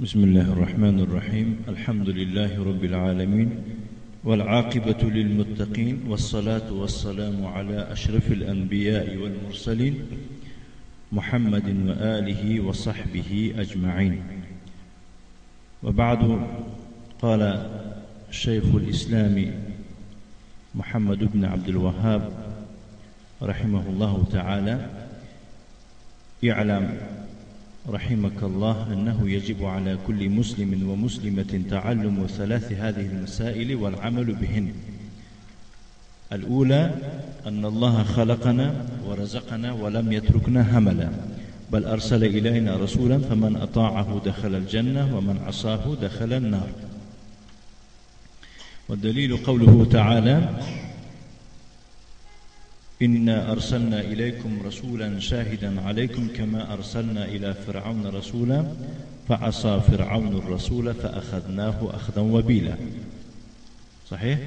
بسم الله الرحمن الرحيم. الحمد لله رب العالمين، والعاقبة للمتقين، والصلاة والسلام على أشرف الأنبياء والمرسلين محمد وآله وصحبه أجمعين. وبعد، قال شيخ الإسلام محمد بن عبد الوهاب رحمه الله تعالى: اعلم رحمك الله أنه يجب على كل مسلم ومسلمة تعلم ثلاث هذه المسائل والعمل بهن. الأولى أن الله خلقنا ورزقنا ولم يتركنا هملا، بل أرسل إلينا رسولا فمن أطاعه دخل الجنة ومن عصاه دخل النار. والدليل قوله تعالى: إنا أرسلنا إليكم رسولا شاهدا عليكم كما أرسلنا إلى فرعون رسولا فعصى فرعون الرسول فأخذناه أخذا وبيلا. صحيح؟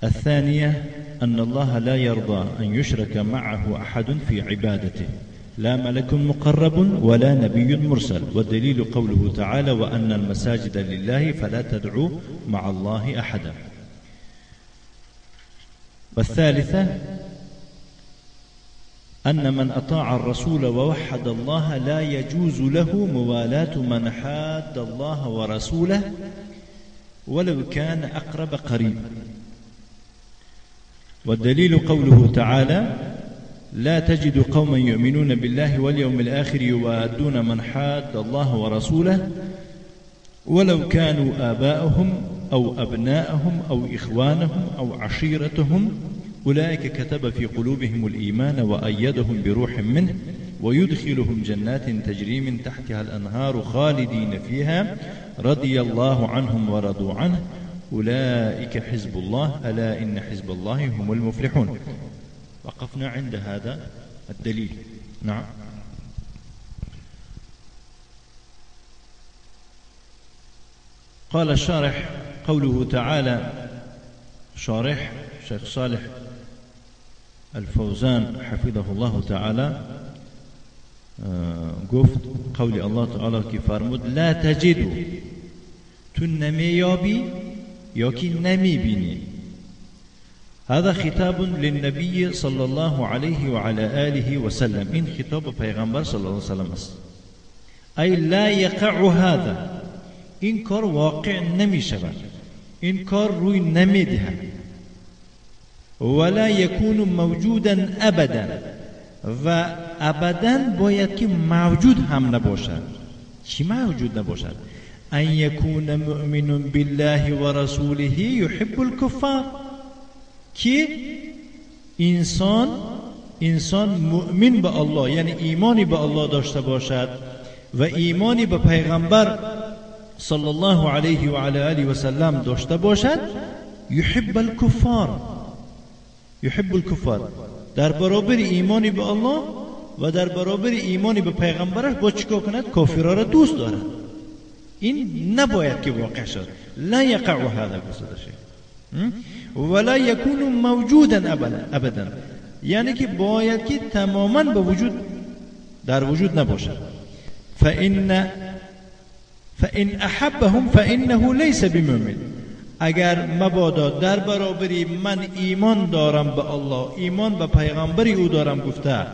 الثانية أن الله لا يرضى أن يشرك معه أحد في عبادته، لا ملك مقرب ولا نبي مرسل، والدليل قوله تعالى: وأن المساجد لله فلا تدعوا مع الله أحدا. والثالثة أن من أطاع الرسول ووحد الله لا يجوز له موالاة من حاد الله ورسوله ولو كان أقرب قريب. والدليل قوله تعالى: لا تجد قوما يؤمنون بالله واليوم الآخر يوادون من حاد الله ورسوله ولو كانوا آباءهم أو أبناءهم أو إخوانهم أو عشيرتهم أولئك كتب في قلوبهم الإيمان وأيدهم بروح منه ويدخلهم جنات تجري من تحتها الأنهار خالدين فيها رضي الله عنهم ورضوا عنه أولئك حزب الله ألا إن حزب الله هم المفلحون. وقفنا عند هذا الدليل. نعم. قال الشارح: قوله تعالى، شارح شيخ صالح الفوزان حفظه الله تعالى گفت قول الله تعالی که فرمود: لا تجدو، تو نمیابی یا که نمیبینی. هذا خطاب للنبي صلى الله عليه وعلى آله وسلم. این خطاب پیغمبر صلی الله علیه وسلم است. ای لا یقع هذا، این کار واقع نمی شود، این کار روی نمی دهد. ولا یکون موجودا ابدا، و ابدا باید که موجود هم نباشد. چی موجود نباشد؟ ان یکون مؤمن بالله ورسوله یحب الکفار، که انسان مؤمن به الله، یعنی ایمانی به الله داشته باشد و ایمانی به پیغمبر صلی الله علیه و علی آله و سلم داشته باشد. یحب الکفار، یحب الکفار، در برابر ایمانی به الله و در برابر ایمانی به پیغمبرش با چیکار کند؟ کافرها را دوست دارد. این نباید که واقع شد. لا یقع هذا گفته شد. ولا یکون موجودا ابدا، یعنی که باید که تماما به وجود، در وجود نباشد. فإن أحبهم فإنه ليس بمؤمن. اگر مبادا در برابری من ایمان دارم به الله، ایمان به پیغمبری او دارم گفته،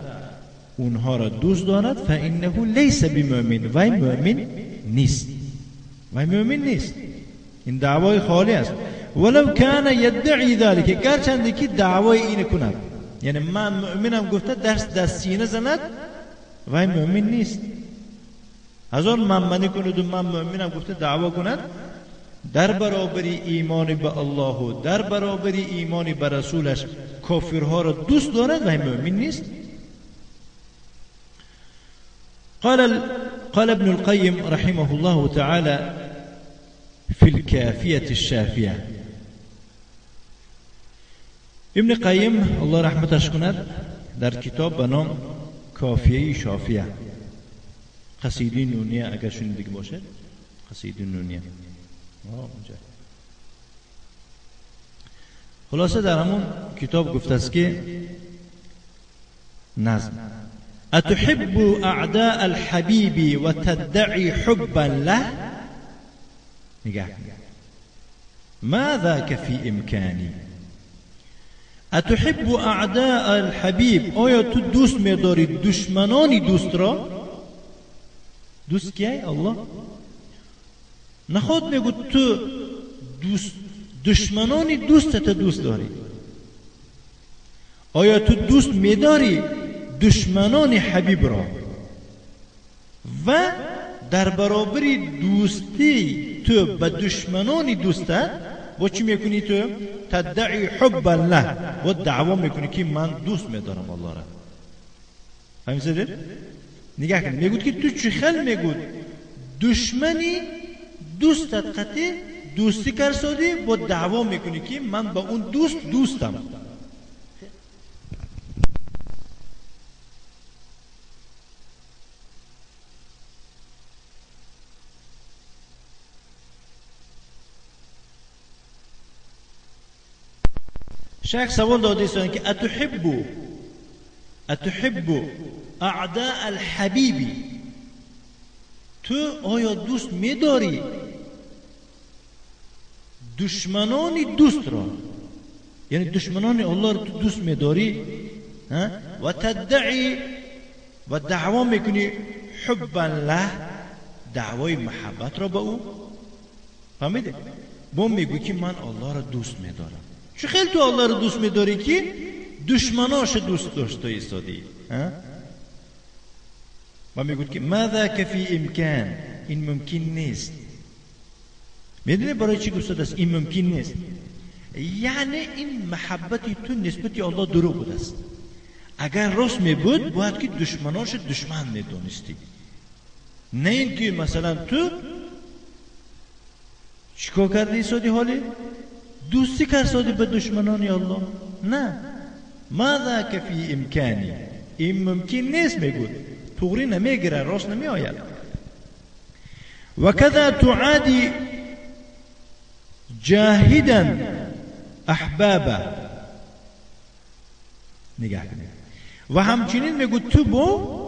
اونها را دوست دارد، فإنه ليس بمؤمن، وی مؤمن نیست، وی مؤمن نیست. این دعوای خالی است. ولو كان يدعي ذلك، گرچند که دعوای اینه کند، یعنی من مؤمنم گفته دست سینه زند، وی مؤمن نیست. هزار منمنی کند و من مؤمنم گفته دعوا کند، در برابر ایمان به الله و در برابر ایمان به رسولش کافرها را دوست دارد، و مؤمن نیست. قال ابن القيم رحمه الله تعالى في الكافية الشافية. ابن قیم الله رحمتش کند در کتاب به نام کافیه شافیه، قصیده نونیه، اگر شنیده باشد قصیده نونیه اونجا. خلاصه در همون کتاب گفته است که نظم أتحب أعداء الحبيب وتدعي حبا له؟ نگاه ما ذاك في إمكاني. أتحب أعداء الحبيب، آیا تو دوست می‌داری دشمنانی دوست را؟ دوست کیه؟ الله. نخواد میگو تو دوست دشمنانی دوستت دوست داری. آیا تو دوست می‌داری دشمنان حبیب را و در برابر دوستی تو به دشمنان دوستت با چی میکنی تو؟ تدعی حبا له، با دعوا میکنی که من دوست میدارم الله را. فهمیدید؟ نگاه کنید، میگود که تو چی خل میگود دشمنی دوستت قطعی دوستی کرسادی با دعوا میکنی که من با اون دوست دوستم. شیخ سوال داده است که اتحب اعداء الحبیب، تو آیا دوست می‌داری دشمنان دوست را؟ یعنی دشمنان الله را تو دوست می‌داری و تدعی و دعوا میکنی حبا له، دعوای محبت را به او. فهمیده؟ با میگوی که من الله را دوست می‌دارم. چه خیلی تو الله رو دوست می‌داری که دشمناش دوست داشته ایستادی؟ و میگوید که ما ذاک فی امکان، این ممکن نیست. میدونی برای چی گفته است این ممکن نیست؟ یعنی این محبتی تو نسبت الله دروغ بوده است. اگر راست می بود باید که دشمناش دشمن میدونستی، نه اینکه مثلا تو چیکار کردی ایستادی حالی؟ دوستی کرسادی به دشمنان الله. نه، ما ذاک فی امکانی، این ممکن نیست. میگود تغری نمیگیره، راست نمی آید. و کذا تعادی جاهدا احبابه. نگاه کنید، و همچنین میگو تو با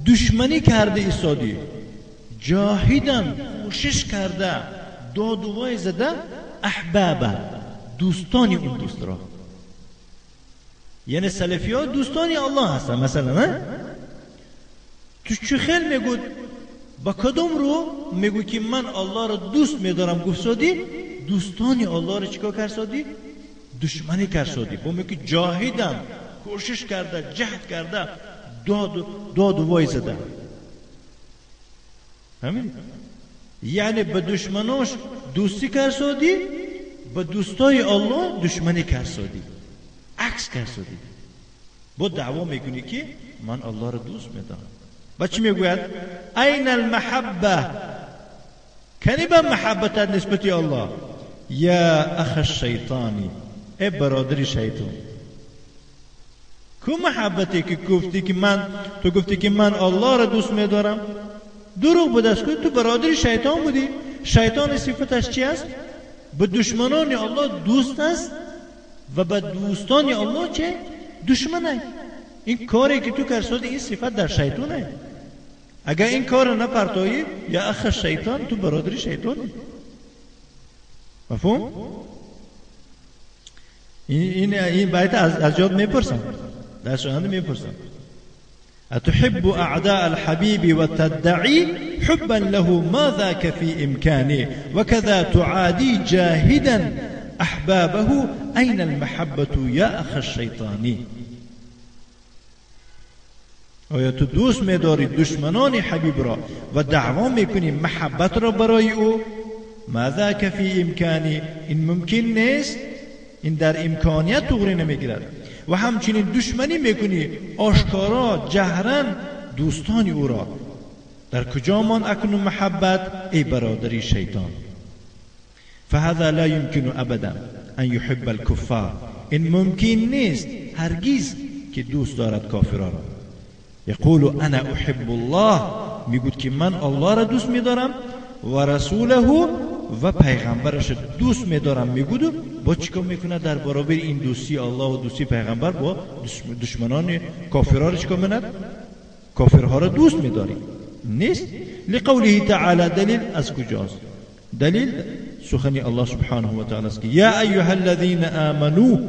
دشمنی کرده ایستادی، جاهدا کوشش کرده، داد و وای زده، احبابه، دوستانی اون دوست را. یعنی سلفی ها دوستانی الله هستن مثلا. تو چه خیلی میگود با کدوم رو میگو که من الله را دوست میدارم گفت سادی، دوستانی الله را چیکار کرد سادی؟ دشمنی کرد سادی. با میگه جاهدم، کوشش کرده، جهد کرده، داد و وای زده. همین یعنی به دشمناش دوستی کرد سادی، به دوستای الله دشمنی کرد سادی، عکس کرد سادی. با دعوا میکنی که من الله را دوست میدارم. با چی میگوید؟ این المحبه، کنی به محبت نسبت الله؟ یا اخ الشیطانی، ای برادر شیطان، کو محبتی که گفتی که من، تو گفتی که من الله را دوست میدارم، دروغ بوده است. تو برادر شیطان بودی. شیطان صفتش چی است؟ به دشمنان الله دوست است و به دوستان الله چه؟ دشمنه. این کاری که تو کرسادی این صفت در شیطانه. اگر این کار نپرتایی یا اخ شیطان، تو برادر شیطانی. مفهوم؟ این بیت از یاد میپرسم، در شهنده میپرسم. أتحب أعداء الحبيب وتدعي حبا له ما ذاك في إمكاني، وكذا تعادي جاهدا أحبابه، أين المحبة يا أخ الشيطان؟ آیا تو دوست می‌داری دشمنان حبیب را و دعوا میکنی محبت را برای او؟ ما ذاك في امکانی، این ممکن نیست، این در امکانیت تغری نمیگیرد. و همچنین دشمنی میکنی آشکارا جهرا دوستان او را. در کجا مان اکنون محبت ای برادری شیطان؟ فهذا لا يمكن ابدا ان يحب الكفار، این ممکن نیست هرگز که دوست دارد کافران را. یقول انا احب الله، میگوید که من الله را دوست میدارم و رسوله و پیغمبرش دوست میدارم. میگوید با چیکار میکنه در برابر این دوستی الله و دوستی پیغمبر با دشمنان کافران را چیکار میکند؟ کافرها را دوست میداری نیست. لقوله تعالی دلیل از کجاست؟ دلیل سخنی الله سبحانه و تعالی است که یا ایها الذین آمنوا،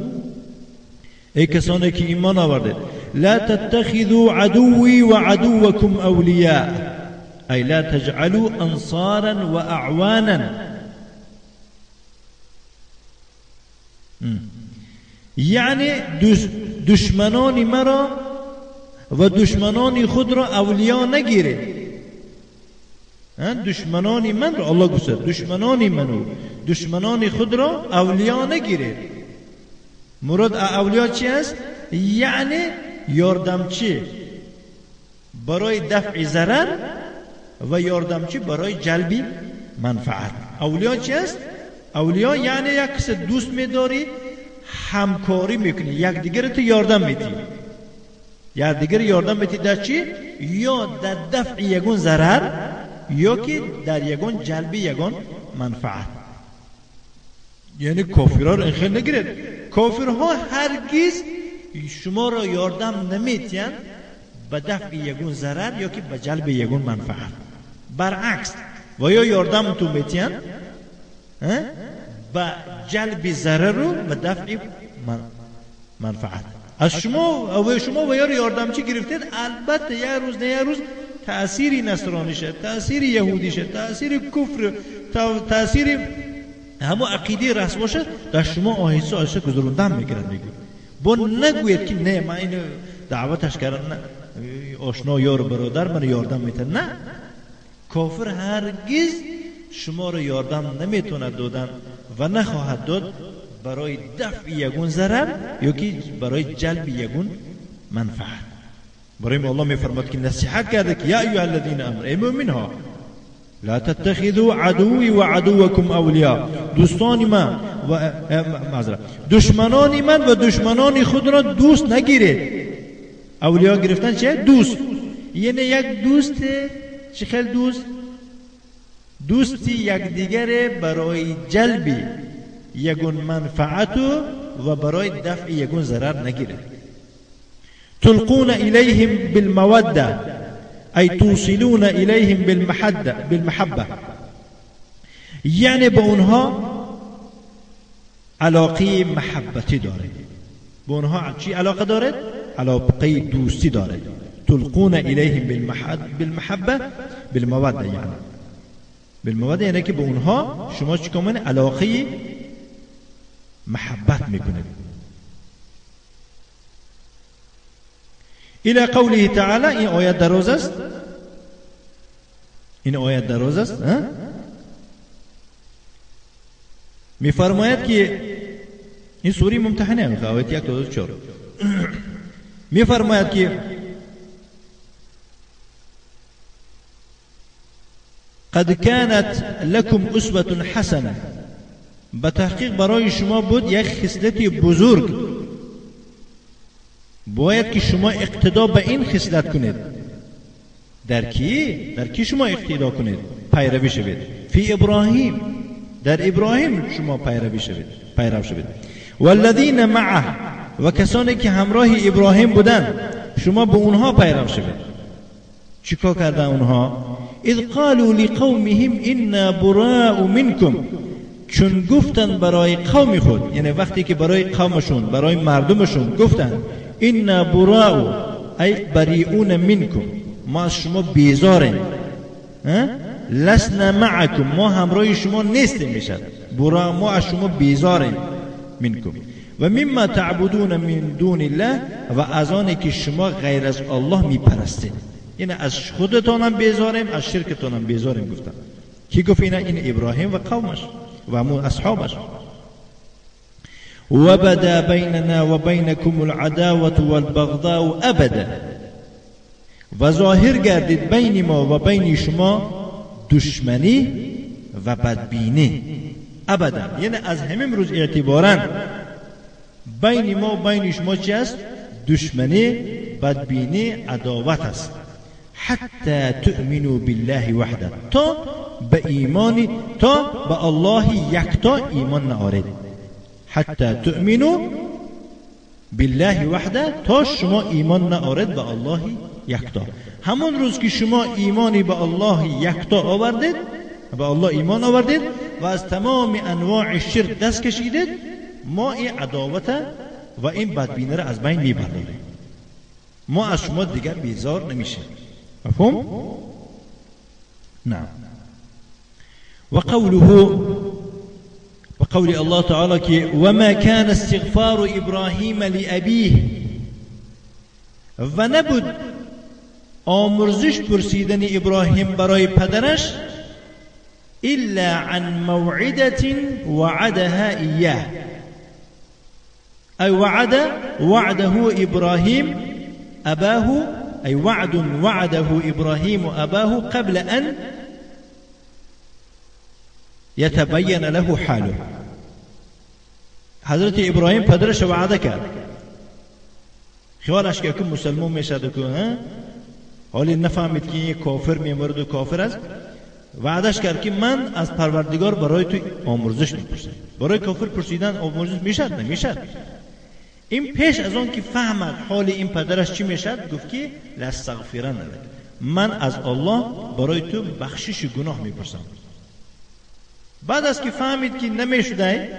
ای کسانی که ایمان آوردید، لا تتخذوا عدوی و عدوکم اولیاء، ای لا تجعلوا انصارا و اعوانا. یعنی دشمنان مرا و دشمنان خود را اولیا نگیرید. دشمنان من را الله گفت دشمنان منو دشمنان خود را اولیا نگیرید. مراد اولیا چی است؟ یعنی یاردمچی برای دفع ضرر و یاردمچی برای جلب منفعت. اولیا چی است؟ اولیا یعنی یک کس دوست میداری، همکاری میکنی، یکدیگر تو یاردم میدی، یکدیگر یاردم میدی در چی؟ یا در دفع یگون ضرر یا که در یگون جلب یگون منفعت. یعنی کافرها را این نگیرید. کافرها هرگز شما را یاردم نمیتین به دفع یگون ضرر یا که به جلب یگون منفعت. برعکس و یا یاردم تو میتین به جلب ضرر و به دفع منفعت. از شما و شما و یار یاردمچی گرفتید، البته یه روز نه یه روز تأثیر نصرانی شد، تأثیر یهودی شد، تأثیر کفر، تأثیر همو عقیده رسوا شد در شما آهسته آهسته گذروندن میگیرد. میگوید با نگوید که نه من اینو دعوتش کردم، نه آشنا یار برادر من یاردم میتن. نه، کافر هرگز شما رو یاردم نمیتونه دادن و نخواهد داد برای دفع یگون ضرر یا که برای جلب یگون منفعت. برای ما الله میفرماد که نصیحت کرده که یا ایها الذین آمنوا، ای مؤمن ها، لا تتخذوا عدوی و عدوکم اولیا، دوستان من و معذرت، دشمنان من و دشمنان خود را دوست نگیرید. اولیا گرفتن چه؟ دوست. یعنی یک دوست چه خیلی دوست؟ دوستی یکدیگر برای جلب یگون منفعت و برای دفع یگون ضرر نگیرد. تلقون الیهم بالموده ای توصلون الیهم بالمحبه، یعنی به اونها علاقه محبتی داره. به اونها چی علاقه دارد؟ علاقه دوستی دارد. تلقون الیهم بالمحبه بالموده، یعنی بالموده یعنی که به اونها شما چی کنید؟ علاقه محبت میکنید. الى قوله تعالی، این آیت دراز است، این آیت دراز است. میفرماید که این سوره ممتحنه آیت 1 تا 4 میفرماید که قد كانت لكم اسوة حسنه، به تحقیق برای شما بود یک خصلت بزرگ، باید که شما اقتدا به این خصلت کنید. در کی؟ در کی شما اقتدا کنید؟ پیروی شوید. فی ابراهیم، در ابراهیم شما پیروی شوید، پیرو شوید. والذین معه، و کسانی که همراه ابراهیم بودند شما به اونها پیرو شوید. چیکار کردن اونها؟ اذ قالوا لقومهم انا براء منکم، چون گفتن برای قوم خود، یعنی وقتی که برای قومشون، برای مردمشون گفتن انا براء ای بریئون منکم، ما از شما بیزاریم، لسنا معکم، ما همراه شما نیستیم. میشد براء، ما از شما بیزاریم، منکم و مما تعبدون من دون الله، و از آنی که شما غیر از الله میپرستید، یعنی از خودتانم بیزاریم، از شرکتانم بیزاریم. گفتن کی گفت اینا؟ این ابراهیم و قومش و همون اصحابش. و بدا بیننا و بینکم العداوة والبغضاء ابدا، و ظاهر گردید بین ما و بین شما دشمنی و بدبینی ابدا، یعنی از همین روز اعتبارا بین ما و بین شما چی است؟ دشمنی، بدبینی، عداوت است. حتی تؤمنوا بالله وحده، تا به ایمان، تا به الله یکتا ایمان نآرید. حتی تؤمنوا بالله وحده، تا شما ایمان نآرید به الله یکتا. همون روز که شما ایمانی به الله یکتا آوردید، به الله ایمان آوردید و از تمام انواع شرک دست کشیدید، ما این عداوت و این بدبینی را از بین میبرداریم، ما از شما دیگر بیزار نمیشیم. مفهوم؟ نعم. و قوله وقول الله تعالى که وما كان استغفار ابراهیم لأبیه، و نبود آمرزش پرسیدن ابراهیم برای پدرش الا عن موعدة وعدها ایاه، ای وعد وعده ابراهیم اباه، ای وعد وعده ابراهیم اباه قبل ان يتبين له حاله. حضرت ابراهیم پدرش وعده کرد، خیالش که مسلمان میشد که حالی نفهمید که یک کافر میمرد و کافر است. وعدش کرد که من از پروردگار برای تو آمرزش میپرسم. برای کافر پرسیدن آمرزش میشد؟ نمیشد. این پیش از آن که فهمد حال این پدرش چی میشد، گفت که لاستغفرن لک، من از الله برای تو بخشش گناه میپرسم. بعد از که فهمید که نمیشده،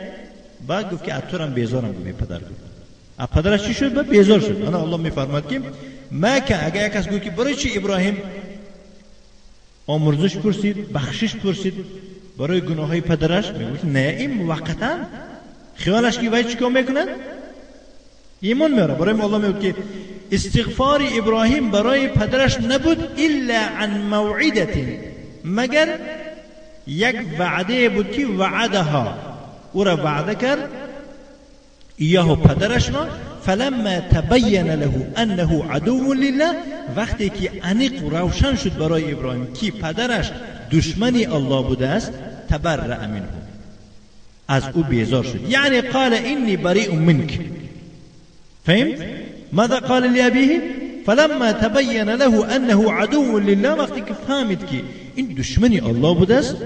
بعد گفت که از تو رم بیزارم. گفت پدر گفت از پدرش چی شد؟ بعد بیزار شد. انا الله میفرماد که ما که اگر یک کس گفت که برای چی ابراهیم آمرزش پرسید، بخشش پرسید برای گناه های پدرش، میگفت نه این موقتا خیالش که وای چیکار میکند؟ ایمان میاره. برای الله میگه که استغفار ابراهیم برای پدرش نبود الا عن موعدة، مگر یک وعده بود که وعدها، او را وعده کرد ایاه پدرش را. فلما تبین له انه عدو لله، وقتی که انیق و روشن شد برای ابراهیم که پدرش دشمنی الله بوده است، تبرأ منه، از او بیزار شد. یعنی قال انی بریء منک. فهمت؟ ماذا قال لأبیه؟ فلما تبین له انه عدو لله، وقتی که فهمید که این دشمنی الله بوده است،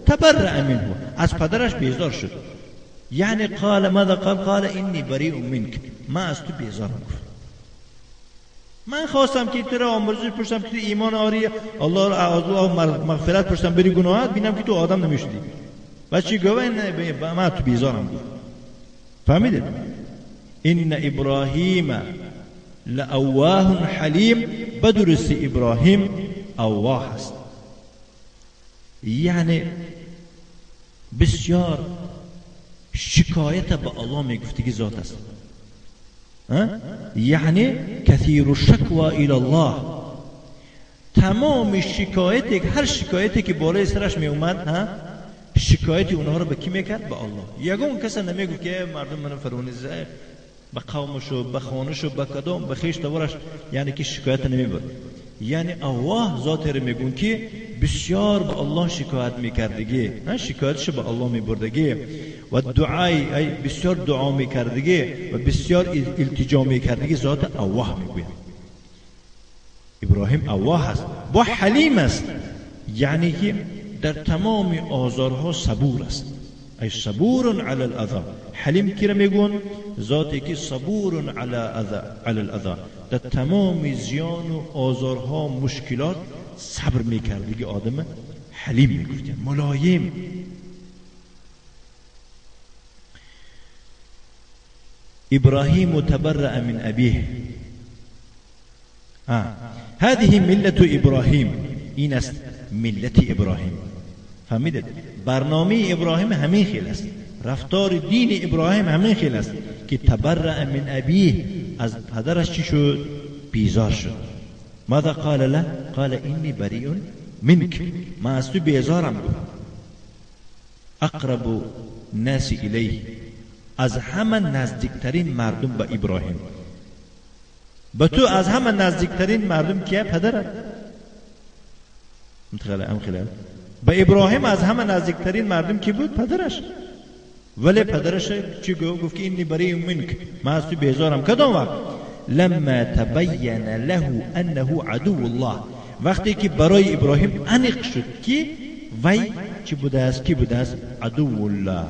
تبرأ منه، از پدرش بیزار شد. یعنی قال ماذا قال؟ قال انی بریء منک، من از تو بیزارم. گفت من خواستم که تو را آمرزش پرسم که تو ایمان آری، الله را از الله مغفرت پرسم بری گناهات، بینم که تو آدم نمیشدی. و چی گفت؟ من از تو بیزارم. گفت فهمیدید؟ ان ابراهیم لأواه حلیم، بدرس ابراهیم اواه است، یعنی بسیار شکایت به الله میگفتگی ذات است. یعنی کثیر الشکوى الی الله، تمام شکایتی، هر شکایتی که بالای سرش می اومد، شکایت اونها رو به کی میکرد؟ به الله. یگون کس نمیگفت که مردم من فرونی زه، به قومش و به خانش و به کدام به خویش تبارش، یعنی که شکایت نمیبرد. یعنی الله ذات رو میگون که بسیار به الله شکایت میکردگی، شکایتش به الله میبردگی و دعای ای بسیار دعا میکردگی و بسیار التجا میکردگی، ذات الله میگوید. ابراهیم الله است، با حلیم است، یعنی که در تمام آزارها صبور است. ای صبور علی الاذی. حلیم کی را میگون؟ ذاتی که صبور علی الاذی، در تمام زیان و آزارها مشکلات صبر میکرد. آدم حلیم میگفتن، ملایم. ابراهیم تبرأ من ابیه. هذه ملت ابراهیم، این است ملت ابراهیم. فهمیدید؟ برنامه ابراهیم همین خیل است، رفتار دین ابراهیم همین خیل است که تبرأ من ابیه، از پدرش چی شد؟ بیزار شد. ماذا قال له؟ قال انی بریء منک، من از تو بیزارم. اقرب الناس الیه، از همه نزدیکترین مردم به ابراهیم. به تو از همه نزدیکترین مردم کیه؟ پدرت. متخیل؟ به ابراهیم از همه نزدیکترین مردم کی بود؟ پدرش. ولی پدرش چی گفت؟ گفت که انی بریء منک، من از تو بیزارم. کدام وقت؟ لما تبین له انه عدو الله، وقتی که برای ابراهیم انیق شد که وی چی بوده است؟ کی بوده است؟ عدو الله،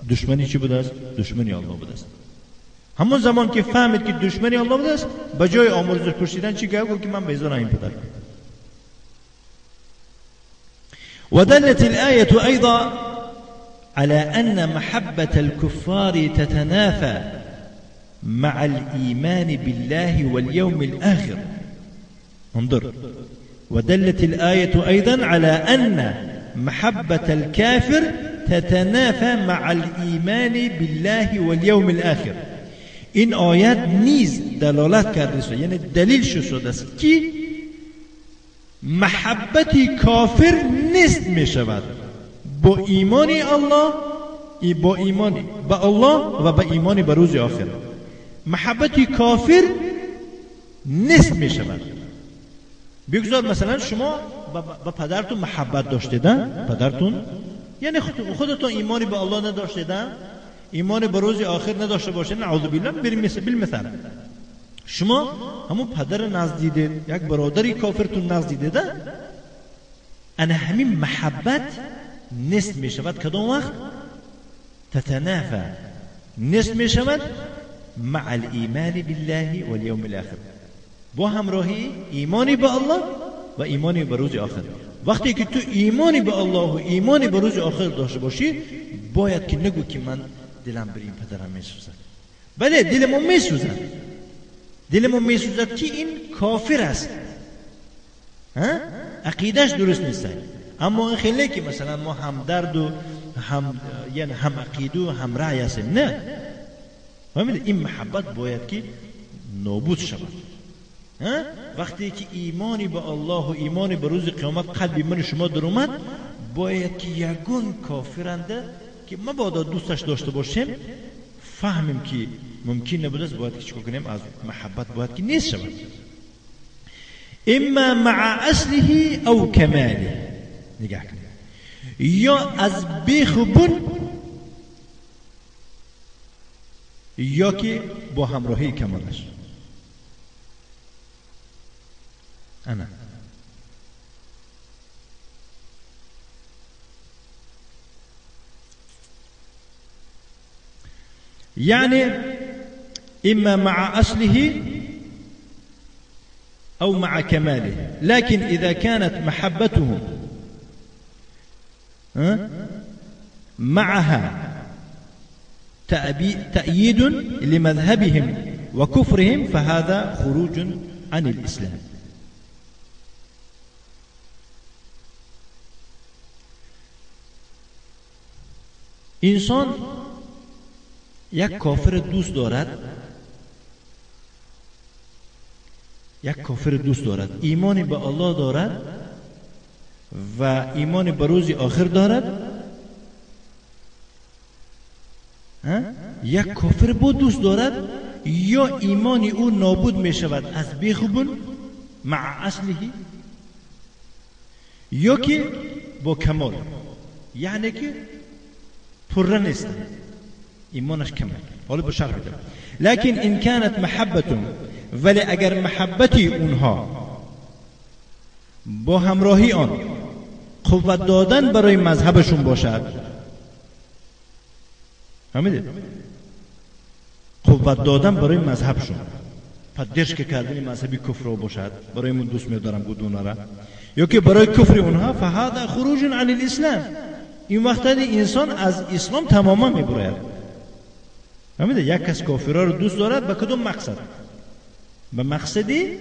دشمنی چی بوده است؟ دشمنی الله بوده است. همون زمان که فهمید که دشمنی الله بوده است، به جای آمرزش پرسیدن چی گفت؟ که من بیزارم این پدر. ودلت الآية أيضا على أن محبة الكفار تتنافى مع الإيمان بالله واليوم الآخر. انظر، ودلت الآية أيضا على أن محبة الكافر تتنافى مع الإيمان بالله واليوم الآخر. این آیت نیز دلالت کرده است، یعنی دلیل شده است که محبت کافر نیست می شود با ایمان الله، با ایمان به الله و با ایمان به روز آخر. محبت کافر نیست می شود. بگذار مثلا شما با پدرتون محبت داشتید، پدرتون یعنی خودتون ایمانی به الله نداشتید، ایمان به روز آخر نداشته باشید، نعوذ بالله، بالمثال شما همون پدر نزد دیدید، یک برادری کافرتون نزد دیدید، انا همین محبت نیست می شود. کدام وقت؟ تتنافى، نیست می شود مع الایمان بالله واليوم الاخر، با همراهی ایمانی به الله و ایمانی به روز آخر. وقتی که تو ایمانی به الله و ایمانی به روز آخر داشته باشی، باید که نگو که من دلم بر این پدرم میسوزد. بله دلمون میسوزد، دلمون میسوزد که این کافر است، عقیدهش درست نیست. اما این خیلی که مثلا ما هم درد و هم یعنی هم عقیده و هم رأی هستیم، نه. فهمیدید؟ این محبت باید که نابود شود. وقتی که ایمانی به الله و ایمانی به روز قیامت قلب من شما در اومد، باید که یگون کافرنده که مبادا دوستش داشته باشیم، فهمیم که ممکن نبوده است، باید که چیکار کنیم؟ از محبت باید که نیست شود. اما مع اصله او کماله، نگاه کنیم، یا از بیخ و بن یا که با همراهی کمالش. انا يعني إما مع أصله أو مع كماله، لكن إذا كانت محبته معها تأييد لمذهبهم وكفرهم فهذا خروج عن الإسلام. انسان یک کافر دوست دارد، یک کافر دوست دارد، ایمان به الله دارد و ایمان به روز آخر دارد، یک کافر با دوست دارد، یا ایمان او نابود می شود از بیخ و بن مع اصله، یا که با کمال، یعنی که پره نیست، ایمانش کمه. حالا به شرح میدم. لكن إن كانت محبة، ولی اگر محبتی اونها با همراهی آن قوت دادن برای مذهبشون باشد، فهمیدید؟ قوت دادن برای مذهبشون، поддержка کردن مذهبی کفر باشد، برای من دوست می‌دارم گودونا را، یا که برای کفر اونها، فهذا خروج عن الاسلام. این وقت انسان از اسلام تماما میبراید. فهمیده؟ یک کس کافرها رو دوست دارد به کدوم مقصد؟ به مقصدی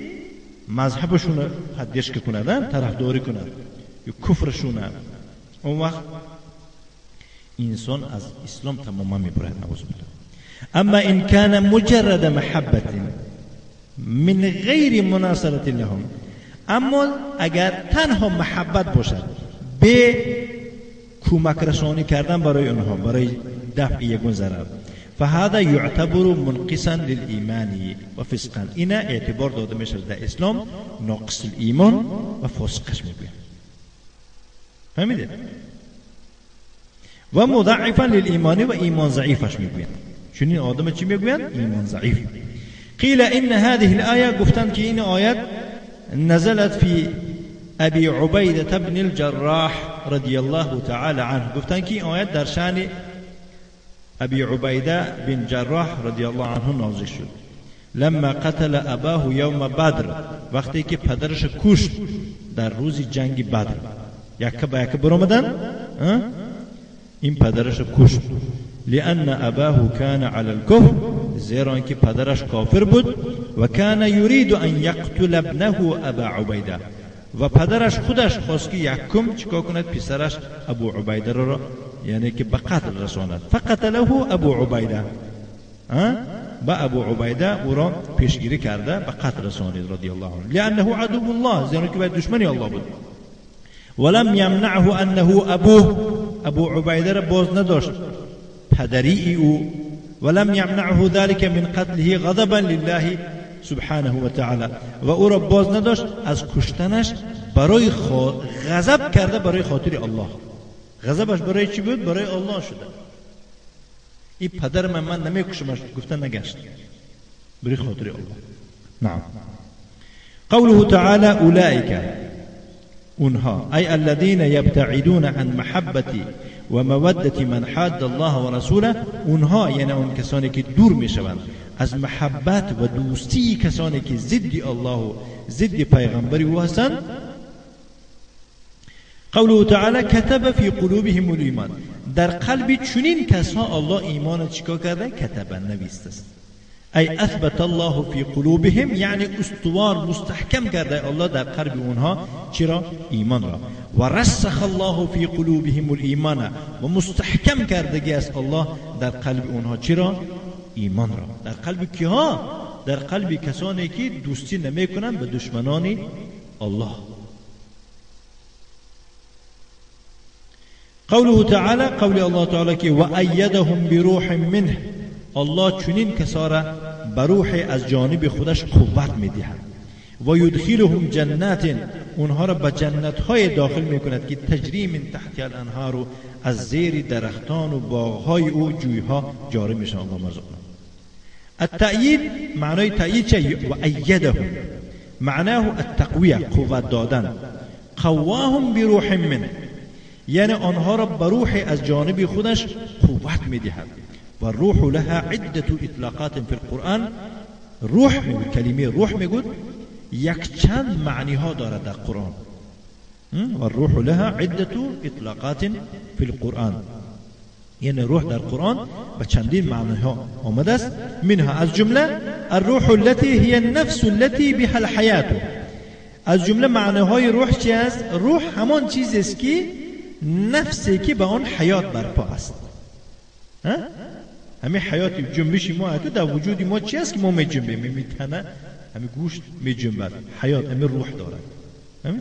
مذهبشون رو поддержка کند، طرفداری کند یا کفرشون. اون وقت انسان از اسلام تماما میبراید، نعوذ بالله. اما ان كان مجرد محبت من غیر مناصرة لهم، اما اگر تنها محبت باشد به کمک رسانی کردن برای اونها، برای دفع یگون ضرر، فهذا يعتبر منقصا للإيمان وفسقا. اینا اعتبار داده میشه در اسلام ناقص الایمان و فاسقش میگوین. فهمیدید؟ و مضعفا للإيمان و ایمان ضعیفش میگوین. چون این آدم چی میگوین؟ ایمان ضعیف. قیل ان هذه الآية، گفتند که این آیت نزلت في ابی عبیدة بن الجراح رضی الله تعالی عنه. گفتند که این آیت در شأن ابی عبیده بن جراح رضی الله عنه نازل شد. لما قتل اباه یوم بدر، وقتی که پدرش کشت در روز جنگ بدر، یکه به یکه برآمدن، این پدرش کشت. لأن اباه كان على الكفر، زیرا که پدرش کافر بود. و كان يريد ان يقتل ابنه ابا عبیده، و پدرش خودش خواست که یکم چیکار کند؟ پسرش ابو عبیده را یعنی که به قتل رساند. فقتله ابو عبیده، با ابو عبیده او را پیشگیری کرده به قتل رسانید رضی الله عنه. لأنه عدو الله، زیرا که دشمنی الله بود. ولم يمنعه انه ابوه، ابو عبیده را باز نداشت پدری او. ولم يمنعه ذلك من قتله غضبا لله سبحانه وتعالى، و او را باز نداشت از کشتنش برای غضب کرده برای خاطر الله. غضبش برای چی بود؟ برای الله شده. این پدر من نمیکشمش گفته نگشت، برای خاطر الله. نعم. قوله تعالى اولئک، اونها، ای الذين يبتعدون عن محبتی و مودت من حاد الله و رسوله، اونها یعنی اون کسانی که دور میشوند از محبت و دوستی کسانی که ضد الله و ضد پیغمبر او هستند. قوله تعالی کتب فی قلوبهم الایمان، در قلب چنین کسها الله ایمان چیکار کرده؟ کتب، نویست است. ای اثبت الله فی قلوبهم، یعنی استوار مستحکم کرده الله در قلب اونها چرا؟ ایمان را. و رسخ الله فی قلوبهم الایمان، و مستحکم کردگی است الله در قلب اونها چرا؟ ایمان را. در قلب کیها؟ در قلب کسانی که دوستی نمیکنند به دشمنان الله. قوله تعالی، قول الله تعالی که و ایدهم بروح منه، الله چنین کسا را به روح از جانب خودش قوت میدهد. و یدخلهم جنات، اونها را به جنت های داخل میکند که تجری من تحت الانهار، از زیر درختان و باغهای او جویها جاری میشن. الله مرزقنا. التأیید، معنای تأیید چه؟ و ایدهم معناه التقویه، قوت دادن. قواهم بروح منه، یعنی آنها را به روح از جانب خودش قوت میدهد. و الروح لها عدة اطلاقات في القرآن، روح میگوید، کلمه روح میگوید یک چند معنی ها دارد در قرآن. و الروح لها عدة اطلاقات في القرآن، یعنی روح در قرآن به چندین معنی ها آمده است. منها از جمله الروح التي هي النفس التي بها الحیات، از جمله معنی های روح چی است؟ روح همان چیزی است که نفسی که به آن حیات برپا است. همین حیات جنبش ما تو در وجود ما چی است که ما می جنبیم، میتنه همین گوشت می جنبد، حیات همین روح دارد. همین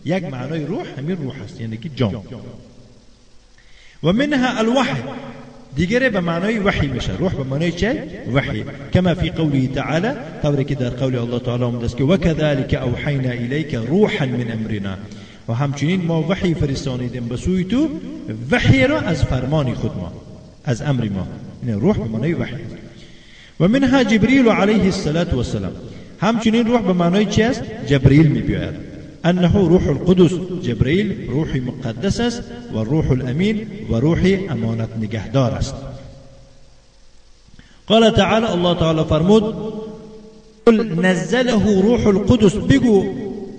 یک معنای روح همین روح است، یعنی که جان. و منها الوحی، دیگره به معنای وحی میشه. روح به معنای چه؟ وحی. کما فی قوله تعالی، طوری که در قول الله تعالی آمده است که وکذلک اوحینا الیک روحا من امرنا، و همچنین ما وحی فرستانیدیم به سوی تو، وحی را از فرمان خود ما، از امر ما. یعنی روح به معنای وحی. و منها جبریل علیه الصلاة والسلام، همچنین روح به معنای چی است؟ جبریل می بیاید. انه روح القدس، جبریل روح مقدس است و روح الامین و روح امانت نگهدار است. قال تعالی، الله تعالی فرمود قل نزله روح القدس، بگو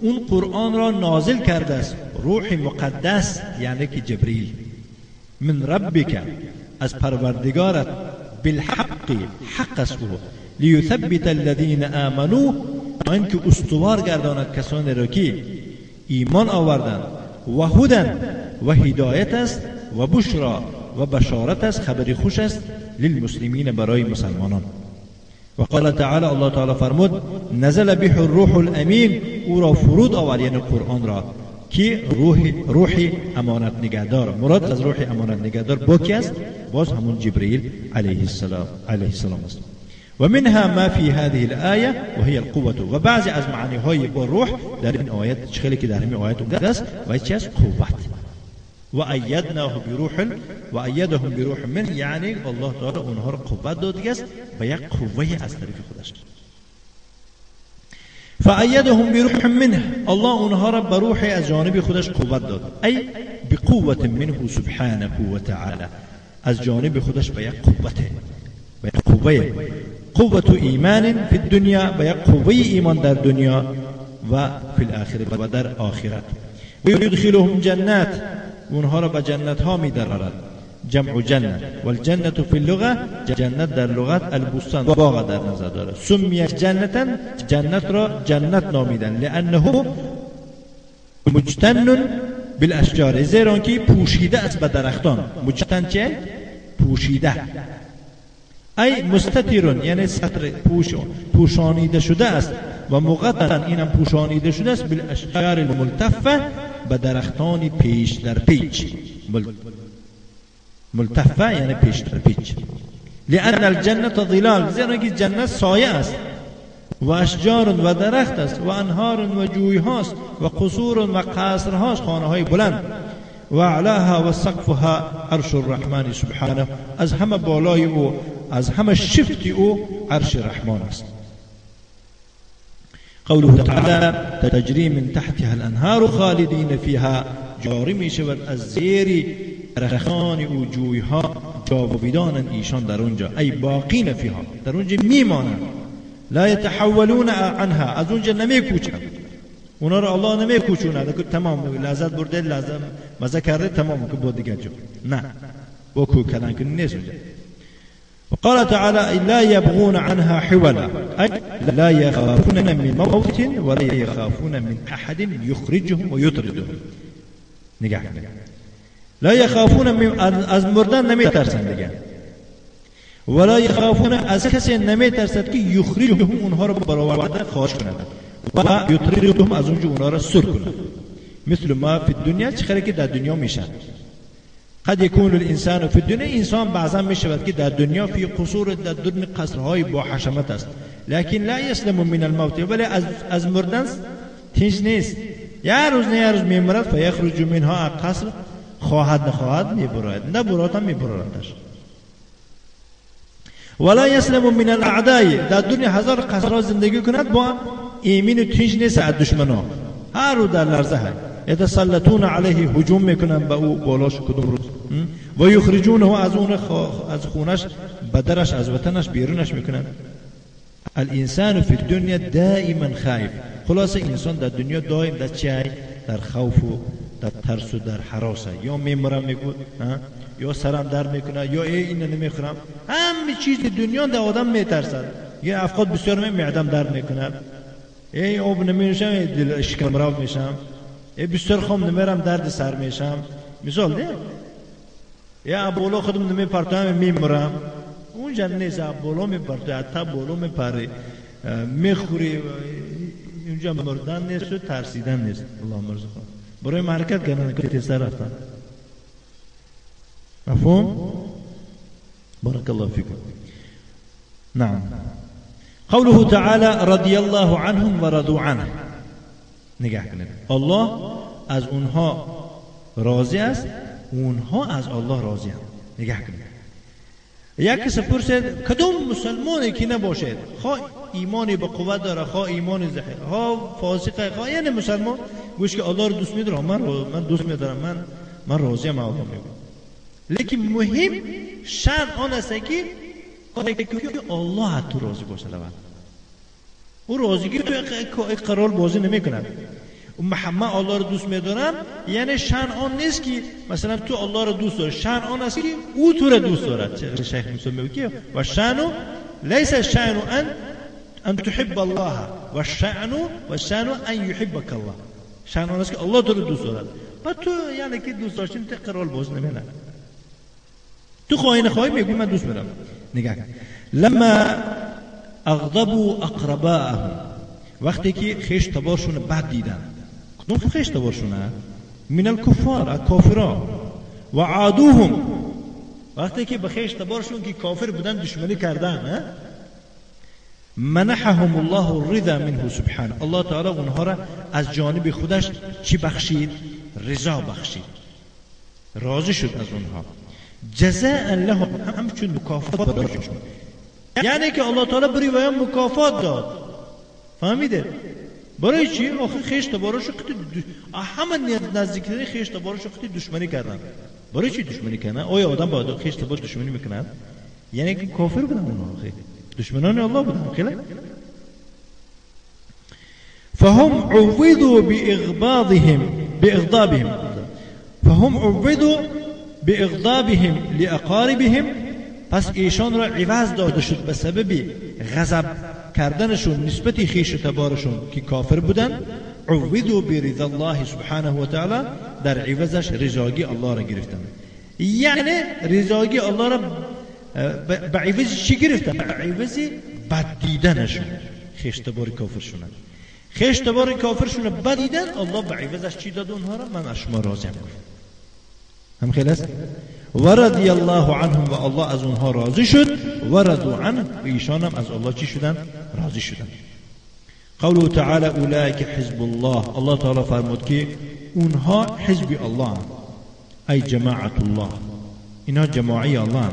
اون قرآن را نازل کرده است روح مقدس، یعنی که جبریل، من ربک، از پروردگارت، بالحق، حق است او، لیثبت الذین آمنوا، آنکه استوار گرداند کسانی را که ایمان آوردند، و هدى و هدایت است، و بشرا و بشارت است، خبر خوش است، للمسلمین، برای مسلمانان. و قال تعالی، الله تعالی فرمود نزل به الروح الامین، او را فرود آورد، یعنی قرآن را، که روح امانت نگهدار. مراد از روح امانت نگهدار با کی است؟ باز همون جبرئیل علیه السلام است. و منها ما فی هذه الآیه و هي القوة، و بعضی از معنی های با روح در این آیت خیلی که در همین آیت اومده است و چی است؟ قوت. و ایدناه بروح و ایدهم بروح من، یعنی الله تعالی اونها را قوت داده است به یک قوه از طرف خودش. فأیدهم بروح منه، الله اونها را به روح از جانب خودش قوت داد، ای بقوة منه سبحانه وتعالى، از جانب خودش به یک قوته، به یک قوه، قوة ایمان فی الدنیا، به یک قوه ایمان در دنیا و فی الاخره و در آخرت. و یدخلهم جنات، اونها را به جنت ها می درارد. جمع جنت، والجنة فی اللغة، جنت در لغت البستان، باغ در نظر دارد. سمی جنتا، جنت را جنت نامیدن، لانه مجتن بالاشجار، زیرا که پوشیده است به درختان. مجتن چه؟ پوشیده، ای مستتر، یعنی ستر، پوشانیده شده است. و مغطن، اینم پوشانیده شده است، بالاشجار الملتفه، به درختان پیش در پیچ. ملتفه یعنی پیش در پیچ. لأن الجنة ظلال، زیرا که جنت سایه است، و اشجار و درخت است، و انهار و جوی هاست، و قصور و قصر هاست، خانه های بلند. و اعلاها و سقفها عرش الرحمن سبحانه، از همه بالای او، از همه شفت او عرش رحمان است. قوله تعالی تجری من تحتها الانهار خالدین فیها، جاری می شود از زیر درختان او جویها، جاویدانند ایشان در اونجا، ای باقین فیها، در اونجا میمانند. لا یتحولون عنها، از اونجا نمیکوچند، اونا رو الله نمیکوچوند که تمام لذت برده، لذت مزه کرده، تمام که با دیگر جو نه، با کو کردن که نیست اونجا. وقال تعالى لا يبغون عنها حولا، أي لا يخافون من موت ولا يخافون من أحد يخرجهم ويطردهم. نگاه کنید، لا يخافون من، از مردن نمیترسند دیگه، ولا يخافون، از کسی نمیترسد که یخرجهم، اونها رو برآورده خارج کند، و یطردهم، از اونجا اونها را سر کند. مثل ما فی الدنیا، چه که در دنیا میشن. قد يكون الانسان فی الدنیا، انسان بعضا میشود که در دنیا فی قصور، در درون قصرهای با حشمت است، لكن لا يسلم من الموت، ولی از مردن تنج نیست، یه روز نه یه روز میمرد. فیخرج منها، قصر خواهد نخواهد میبراید، نبراد هم میبرادش. ولا يسلم من الاعداء، در دنیا هزار قصرها زندگی کند با ایمین و تنج نیست از دشمنا، هر رو در لرزه هست. یتسلطون علیه، هجوم میکنن به او بالاش کدوم روز، و یخرجونه، از اون از خونش بدرش، از وطنش بیرونش میکنن. الانسان فی الدنیا دائما خائف، خلاصه انسان در دنیا دائم در چه؟ در خوف و در ترس و در هراس، یا میمرم میگو، یا سرم درد میکنه، یا ای اینو نمیخورم. همه چیز دنیا در آدم میترسد. یه افراد بسیار معدم درد میکنه، ای آب نمینوشم دل شکم راو میشم، ای بسیار خام نمیرم درد سر میشم، مثال نه، یا بالا خودم نمیپرتم میمرم. اونجا نیست، بالا میپرتم، حتی بالا میپری میخوری، اونجا مردن نیست و ترسیدن نیست. الله مرزخان برای حرکت کردن که تیزتر رفتن. مفهوم؟ بارك الله فيكم. نعم. قوله تعالى رضي الله عنهم ورضوا عنه. نگاه کنید، الله از اونها راضی است، اونها از الله راضی هستند. نگاه کنید، یک کس پرسید کدوم مسلمانی که نباشد، خواه ایمانی به قوت داره، خواه ایمان ضعیف، خواه فاسقه، خواه یعنی مسلمان، گوش که الله رو دوست میدارم، من دوست میدارم، من راضیم الله میگم. لیکن مهم شرط آن است که الله از تو راضی باشه. او راضیگی تو قرار بازی نمیکند. من الله رو دوست میدارم یعنی شأن آن نیست که مثلا تو الله رو دوست داری، شأن آن است که او تو رو دوست دارد. شیخ موسی میگه و شأن لیس الشأن ان تحب الله و الشأن ان يحبك الله. شأن آن است که الله تو رو دوست دارد. با تو یعنی که دوست داشتیم تو قرار باز نمی‌کنه. تو خواهی نخواهی میگی من دوست میدارم. نگاه کن، لما اغضبوا اقرباءهم، وقتی که خیش تبارشون بد دیدن، کدوم خیش تبارشونه؟ من الکفار، کافرا، و عادوهم، وقتی که به خیش تبارشون که کافر بودن دشمنی کردن، منحهم الله الرضا منه سبحانه، الله تعالی اونها را از جانب خودش چی بخشید؟ رضا بخشید، راضی شد از اونها. جزاء لهم، همچون مکافات برایشون، یعنی که الله تعالی برای ویان مکافات داد. فهمیده؟ برای چی؟ آخه خیش تبارش قطع همه نزدیکترین خیش تبارش قطع دشمنی کردن، برای چی دشمنی کردن؟ آیا آدم با خویش تبار دشمنی میکنند؟ یعنی که کافر بودن اونها، دشمنان الله بودن. خیلی فهم عوضوا بإغضابهم فهم عوضوا بإغضابهم لأقاربهم. پس ایشان را عوض داده شد به سبب غضب کردنشون نسبت خویش و تبارشون که کافر بودن. عوضوا برضا الله سبحانه و تعالی، در عوضش رضاگی الله را گرفتن. یعنی رضاگی الله را به عوض چی گرفتن؟ به عوض بد دیدنشون خویش تبار کافر شونن. خویش تبار کافر شون بد دیدن، الله به عوضش چی داد اونها را؟ من از شما راضیم. هم خیلی است. و رضی الله عنهم، و الله از اونها راضی شد. و رضوا عنه، و ایشان هم از الله چی شدن؟ راضی شدن. قوله تعالی اولئک حزب الله، الله تعالی فرمود که اونها حزب الله، ای جماعت الله، اینها جماعی الله.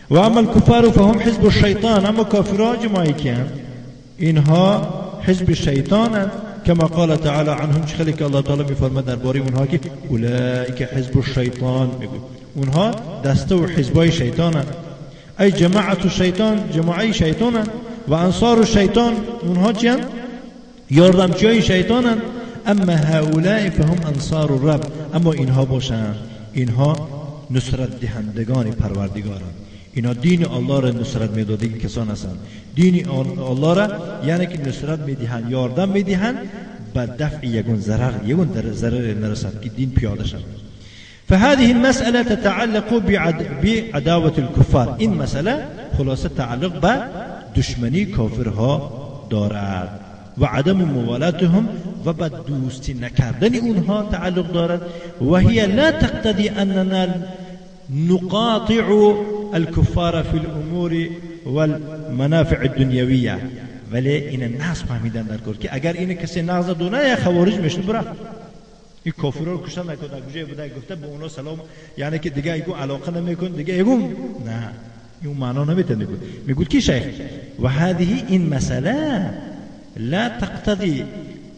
و اما الكفار فهم حزب الشیطان، اما کافرها جماعی کیان؟ اینها حزب شیطانند. كما قال تعالى عنهم، خیلی که الله تعالی میفرماد درباره اونها که اولئک حزب الشیطان، اونها دسته و حزبای شیطانند، ای جماعت الشیطان، جماعی شیطانند. و انصار الشیطان، اونها چیان؟ یاردمچیای شیطانند. اما هؤلاء فهم انصار الرب، اما اینها باشند، اینها نصرت دهندگان پروردگارند. اینا دین الله را نصرت میدادن کسان هستند. دین الله را یعنی که نصرت میدهند، یاردم میدهند به دفع یگون ضرر، یگون ضرر نرسد که دین پیاده شود. فهذه المسألة تتعلق بعداوة الكفار. این مسئله خلاصه تعلق به دشمنی کافرها دارد و عدم موالاتهم و به دوستی نکردن اونها تعلق دارد. و هي لا تقتضي اننا نقاطع الكفار في الامور والمنافع الدنيوية. ولی این نقص فهمیدن در کار که اگر این کسی نقض دونه یا خوارج میشن برا این کافرها رو کشتن نکرد، در کجای بوده گفته به اونا سلام، یعنی که دیگه ایگو علاقه نمیکن، دیگه ایگو نه، این معنا نمیتونه. میگوید که شیخ و هذه این مسئله لا تقتضی،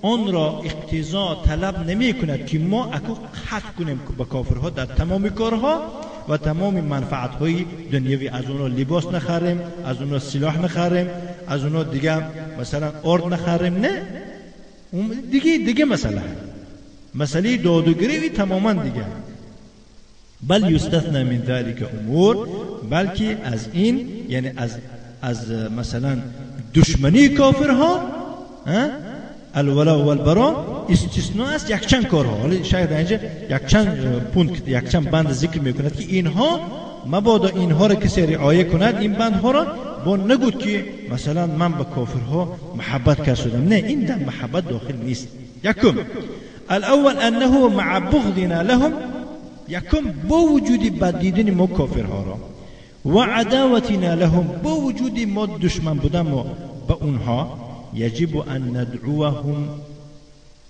آن را اقتضا طلب نمی کند که ما اکو قطع کنیم با کافرها در تمام کارها و تمام منفعت های دنیوی. از اونا لباس نخریم، از اونا سلاح نخریم، از اونا دیگه مثلا آرد نخریم، نه، دیگه مسئله، مسئله داد و گریوی تماما دیگه. بل یستثنى من ذلك امور، بلکه از این یعنی از مثلا دشمنی کافرها الولاء والبراء استثناء است یک چند کارها. حالا شاید اینجا یک چند پونکت، یک چند بند ذکر میکند که اینها مبادا اینها را کسی رعایه کند، این بندها را با نگود که مثلا من به کافرها محبت کردم، نه، این در محبت داخل نیست. یکم الاول انه مع بغضنا لهم، یکم با وجود بد دیدن ما کافرها را و عداوتنا لهم، با وجود ما دشمن بودن ما به اونها، يجب أن ندعوهم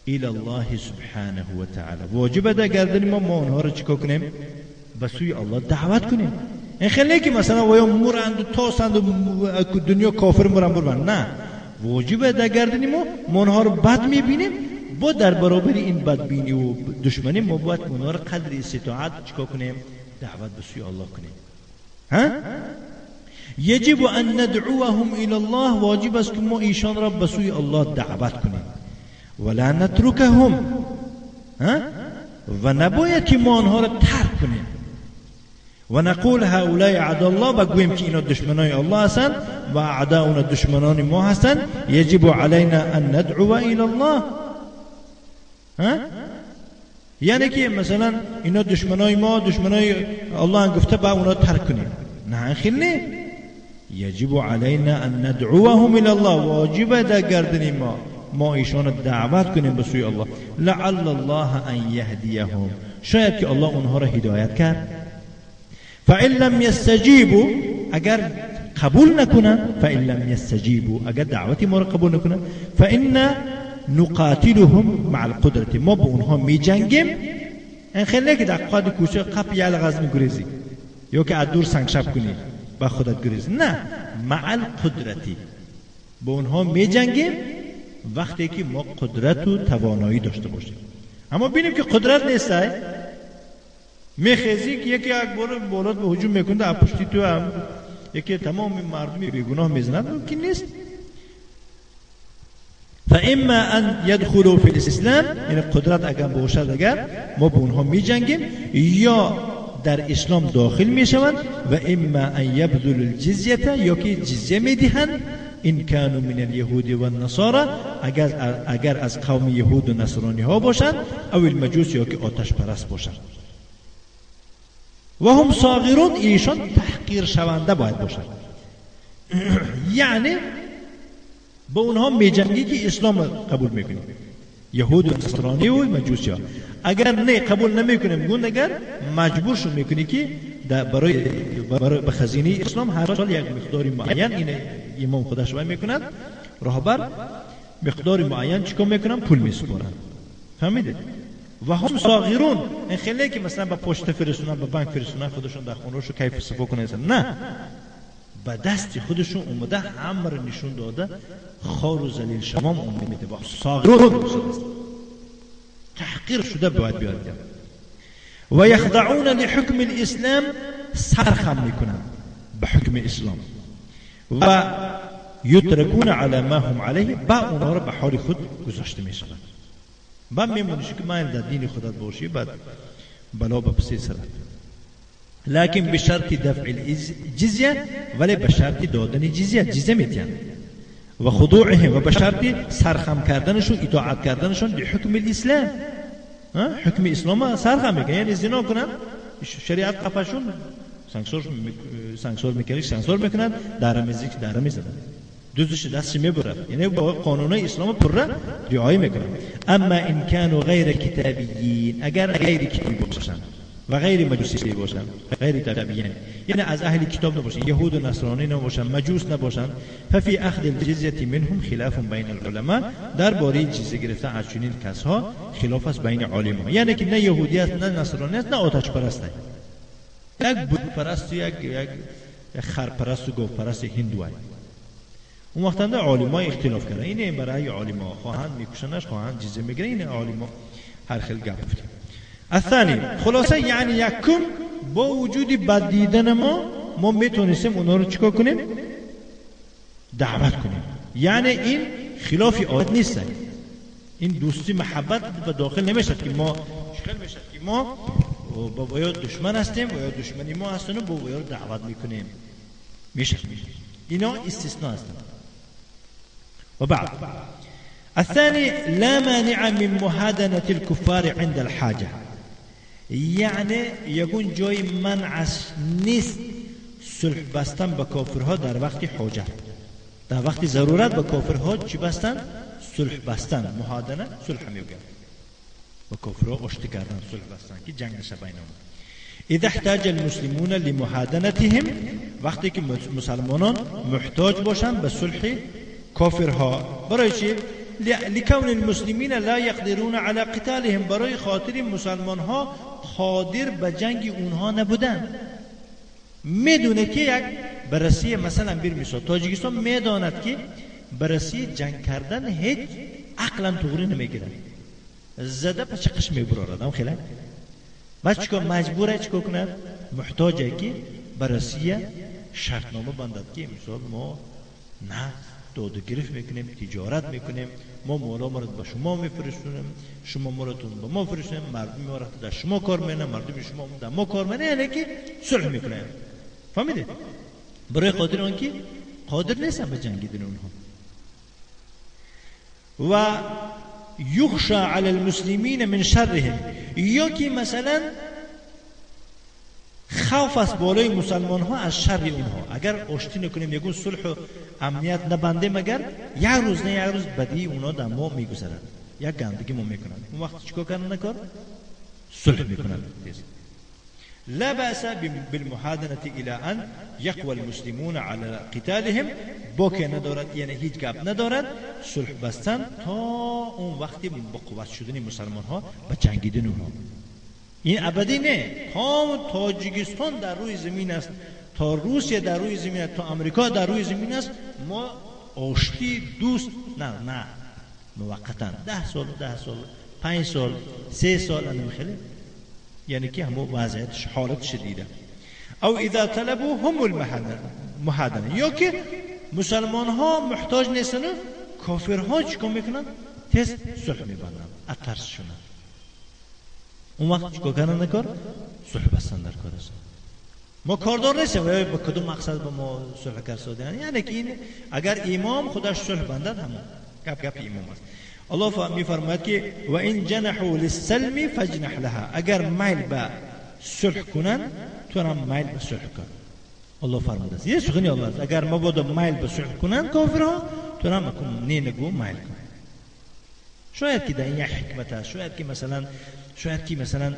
إلى الله سبحانه وتعالى. واجب ده گردن ما اونها رو چیکار کنیم؟ به سوی الله دعوت کنیم. این خیلی که مثلا ویا مرند و تاسند و دنیا کافر مرند برند، نه، واجب ده گردن ما اونها رو بد میبینیم، با در برابر این بدبینی و دشمنی ما باید اونها رو قدر استطاعت چیکار کنیم؟ دعوت به سوی الله کنیم. ها؟ يجب أن ندعوهم إلى الله، واجب است که ما ایشان را به سوی الله دعوت کنیم. ولا نترکهم، و نباید که ما آنها را ترک کنیم. و نقول هؤلاء اعداء الله، و گوییم که اینا دشمنای الله هستند و اعداؤنا دشمنان ما هستند. يجب علينا أن ندعو إلى الله. یعنی که مثلا اینا دشمنای ما، دشمنای الله گفته با اونا ترک کنیم، نه خیلی نه. يجب علينا أن ندعوهم إلى الله، واجب در گردن ما ایشان دعوت کنیم به سوی الله. لعل الله أن يهديهم، شاید که الله اونها را هدایت کرد. فإن لم يستجيبوا، اگر قبول نکنن، فإن لم يستجيبوا، اگر دعوت ما را قبول نکنن، فإن نقاتلهم مع القدرة، ما به اونها می جنگیم. این خیلی که در قاد کوچه قپ یه لغز میگریزی یا که از دور سنگ شب کنی با خودت گریز، نه، مع القدرتی، با اونها می جنگیم وقتی که ما قدرت و توانایی داشته باشیم. اما بینیم که قدرت نیست، میخیزی که یکی یک بار بالات به هجوم میکنه، از پشتی تو هم یکی تمام مردمی بیگناه میزند، ممکن نیست. فاما ان يدخلوا في الاسلام، یعنی قدرت اگر باشد اگر ما به اونها میجنگیم یا در اسلام داخل میشوند، و اما ان یبذلوا الجزیه، یا که جزیه میدهند، این كانوا من اليهود والنصارى، اگر از قوم یهود و نصرانی ها باشند، او المجوس، یا که آتش پرست باشند. و هم صاغرون، ایشان تحقیر شونده باید باشند. یعنی با اونها میجنگی که اسلام قبول میکنیم، یهود و نصرانی و مجوسی ها. اگر نه قبول نمیکنیم، گون اگر مجبورشون میکنی که برای به خزینه اسلام هر سال یک مقدار معین، این امام خودش وای میکند، راهبر مقدار معین چیکار میکنن؟ پول میسپارن. فهمیدید؟ و هم صاغرون، این خیلی که مثلا به پشت فرستونن، به بانک فرستونن، خودشون در خونه‌شون کیف صفا کنن، نه، به دست خودشون اومده امر نشون داده، خار و ذلیل شمام اومده با صاغرون تحقیر شده باید بیاد. و یخضعون لحکم الاسلام، سرخم میکنن به حکم اسلام، و یترکون علی ما هم علیه، با اونها رو به حال خود گذاشته میشوند. بعد میمونیش که من در دین خودت باشی، بعد بلا به پسی سرت. لكن بشرط دفع الجزیه، ولی به شرط دادن جزیه، جزیه میتین، و خضوعهم، و به شرط سرخم کردنشون، اطاعت کردنشون لحکم الاسلام. حکم اسلام سرخم میکنن، یعنی زنا کنن شریعت قفشون سانسور میکنی، سانسور میکنن، در میزی که در میزنن، دوزش دستش میبرد، یعنی با قانون اسلام پره رعایت میکنن. اما ان كانوا غیر کتابیین، اگر غیر کتابی باشن و غیر مجوسی باشن، غیر تابعین، یعنی از اهل کتاب نباشن، یهود و نصرانی نباشن، مجوس نباشن، ففی اخذ الجزیه منهم خلاف بین العلماء، درباره جزیه گرفتن از چنین کسها خلاف است بین عالم‌ها، یعنی که نه یهودی است، نه نصرانی است، نه آتش پرست، یک بت پرست، یک خر پرست و گاو پرست هندو. اون وقت عالم‌ها اختلاف کردن، اینه برای عالم‌ها خواهند میکشنش، خواهند جزیه میگیرن، این عالم‌ها هر خیل گپ. الثاني خلاصه، یعنی یکم با وجود بد دیدن ما میتونستیم اونا رو چیکار کنیم؟ دعوت کنیم. یعنی این خلاف عادت نیست، این دوستی محبت به داخل نمیشد که ما چیکار میشد که ما با یا دشمن هستیم و یا دشمنی ما هستن و با یا دعوت میکنیم، میشه. اینا استثناء هستن. و بعد الثاني لا مانع من مهادنة الكفار عند الحاجة، یعنی یگون جای منع نیست صلح بستن به کافرها در وقت حاجت، در وقت ضرورت به کافرها چی بستن؟ صلح بستن، مهادنه صلح میگن، با کافرها آشتی کردن، صلح بستن که جنگ نشه بینمون. اذا احتاج المسلمون لمهادنتهم، وقتی که مسلمانان محتاج باشن به صلح کافرها، برای چی؟ لکون المسلمین لا یقدرون علی قتالهم، برای خاطر مسلمان ها قادر به جنگ اونها نبودن. میدونه که یک بررسی مثلا بیر مثال تاجیکستان میداند که بررسی جنگ کردن هیچ عقلا تغری نمیگیرد، زده پس چقش میبرارد هم خیلی بعد چیکار مجبوره چیکار کند؟ محتاجه که بررسی شرطنامه بندد که مثال ما نه داد و گرفت میکنیم، تجارت میکنیم، ما مولا ما به شما میفرستونیم، شما مالتون به ما فرستونیم، مردم ما در شما کار میکنن، مردم شما در ما کار میکنن، یعنی که صلح میکنیم. فهمیدید؟ برای خاطر آنکه قادر نیستن به جنگیدن اونها. و یخشى علی المسلمین من شرهم، یا که مثلا خوف است بالای مسلمان ها از شر اونها، اگر آشتی نکنیم، یکون صلح و امنیت نبندیم، اگر یک روز نه یک روز بدی اونا در ما میگذرد، یک گندگی ما میکنند، اون وقت چیکار کردن کار؟ صلح میکنند. لا بأس بالمهادنة إلى أن يقوى المسلمون على قتالهم، باک ندارد، یعنی هیچ گپ ندارد صلح بستن تا اون وقتی با قوت شدن مسلمان ها به جنگیدن اونها. این ابدی نه، تا تاجیکستان در روی زمین است، تا روسیه در روی زمین است، تا امریکا در روی زمین است، ما آشتی دوست نه نه موقتا 10 سال 10 سال 5 سال 3 سال خیلی. یعنی که همو وضعیتش حالت شدیده. او اذا طلبوا هم المهادنه، یا که مسلمان ها محتاج نیستن، کافرها چیکار میکنن؟ تیز صلح میبندن از ترسشونن. اون وقت چیکار کردن کار؟ صلح بستن در کار است. ما کاردار نیستیم به کدوم مقصد با ما صلح کردن، یعنی که این اگر امام خودش صلح بندد همون گپ گپ امام است. الله میفرماید که و این جنحوا للسلم فاجنح لها، اگر میل به صلح کنند تو هم میل به صلح کن. الله فرموده است، یه سخنی الله است، اگر مبادا میل به صلح کنند کافرها تو هم نه نگو میل کن. شاید که در این یک حکمت است، شاید که مثلا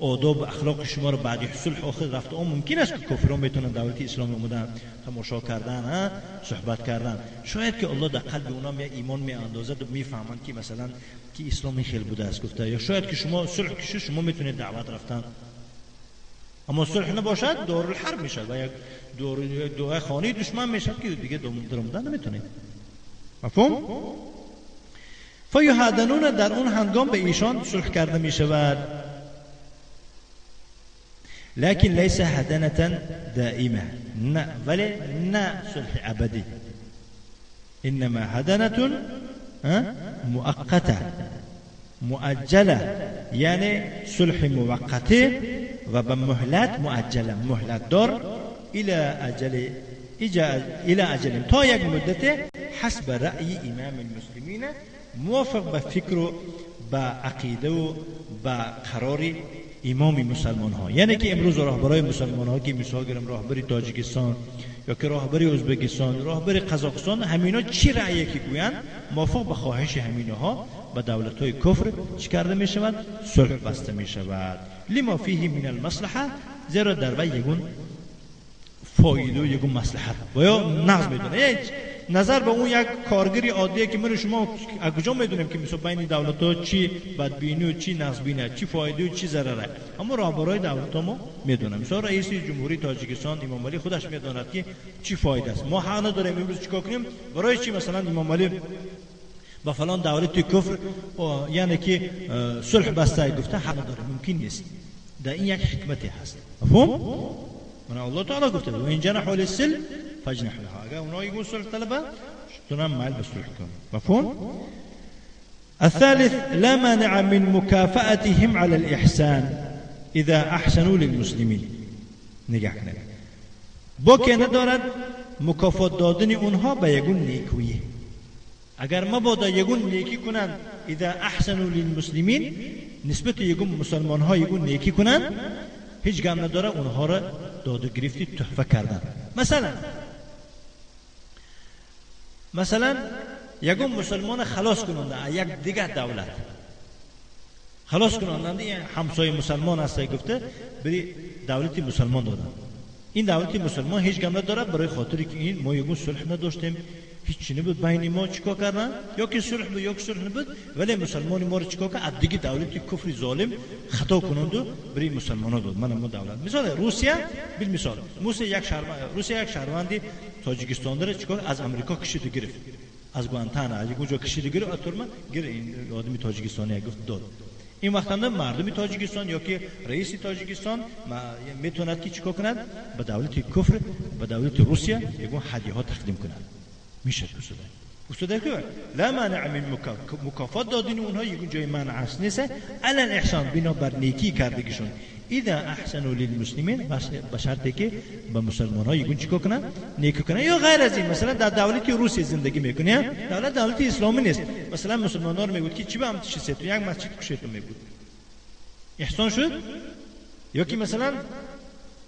آداب و اخلاق شما رو بعد صلح آخر رفته آن ممکن است که کافران میتونن دولت اسلامی اومدن تماشا کردن، صحبت کردن، شاید که الله در قلب اونا می ایمان می اندازد و میفهمند که مثلا که اسلام خیلی بوده است گفته، یا شاید که شما صلح کشید شما میتونید دعوت رفتن، اما صلح نباشد دارالحرب میشد و یک دور خانه دشمن میشد که دیگه درآمدن نمیتونید. مفهوم؟ فیهادنون، در اون هنگام به ایشان صلح کرده میشود. لكن ليس هدنة دائمة، نه ولی نه صلح ابدی، انما هدنة مؤقتة مؤجلة، یعنی صلح موقته و به مهلت مؤجله، مهلت دار، الى اجل، تا یک مدت، حسب رأی امام المسلمین، موافق به فکر و به عقیده و به قرار امام مسلمان ها. یعنی که امروز راهبرای مسلمان ها که مثال گرم راهبری تاجیکستان یا که راهبری ازبکستان، راهبری قزاقستان، همینا چی رأیی که گویند موافق به خواهش همینها به دولت های کفر چی کرده می شود؟ صلح بسته می شود. لما فیه من المصلحه، زیرا در وی یگون فایده و یگون مصلحت و یا نقض میدونه. نظر به اون یک کارگری عادیه که من و شما از کجا میدونیم که مثلا بین دولت‌ها چی بدبینی و چی نقصبینه، چی فایده و چی ضرره، اما راهبرای دولت‌ها ما میدونم. مثلا رئیس جمهوری تاجیکستان امام علی خودش میداند که چی فایده است. ما حق نداریم امروز چیکار کنیم، برای چی مثلا امام علی با فلان دولت کفر یعنی که صلح بسته گفته، حق نداره، ممکن نیست. در این یک حکمتی هست. مفهوم؟ من الله تعالی گفته و این جنحوا للسلم فاجنح لها، اگر اونها یگون صلح طلبه تونم میل به صلح کن. مفهوم؟ الثالث لا مانع من مكافأتهم على الإحسان إذا أحسنوا للمسلمين. نگاه کنید، با که ندارد مکافات دادن اونها به یگون نیکویی، اگر مبادا یگون نیکی کنند، اذا احسنوا للمسلمین، نسبت یگون مسلمان ها یگون نیکی کنند، هیچ گم نداره اونها را داد و گرفتی تحفه کردن. مثلا یگون مسلمان خلاص کننده یک دیگه دولت خلاص کننده همسایه مسلمان است گفته بری دولت مسلمان دادن، این دولت مسلمان هیچ گم نداره برای خاطری که این ما یگون صلح نداشتیم، هیچ نبود بین ما چیکار کردن، یا که صلح بود یا که صلح نبود، ولی مسلمان ما رو چیکار کرد؟ از دیگه دولت کفر ظالم خطا کنند و بری مسلمان ها داد. من ما دولت مثال روسیه بالمثال روسیه یک شهروندی تاجیکستان داره چیکار از امریکا کشید گرفت، از گوانتانا از اونجا کشید گرفت، اتورما گرفت این آدمی تاجیکستانی گفت داد. این وقت مردم تاجیکستان یا که رئیس تاجیکستان میتواند که چیکار کند؟ به دولت کفر به دولت روسیه یگون هدیه ها تقدیم کند. میشه استاد که لا مانع من مکافات دادن اونها یگون جای منع است نیست، علی الاحسان بنا بر نیکی کردگیشون. اذا احسنوا للمسلمین به شرطی که به مسلمان ها یگون چیکار کنن؟ نیکی کنن. یا غیر از این مثلا در دولت روسیه زندگی میکنه، دولت اسلامی نیست، مثلا مسلمان ها رو میگفت که چی به هم چیزی تو یک مسجد کشیتون میگفت احسان شد، یا که مثلا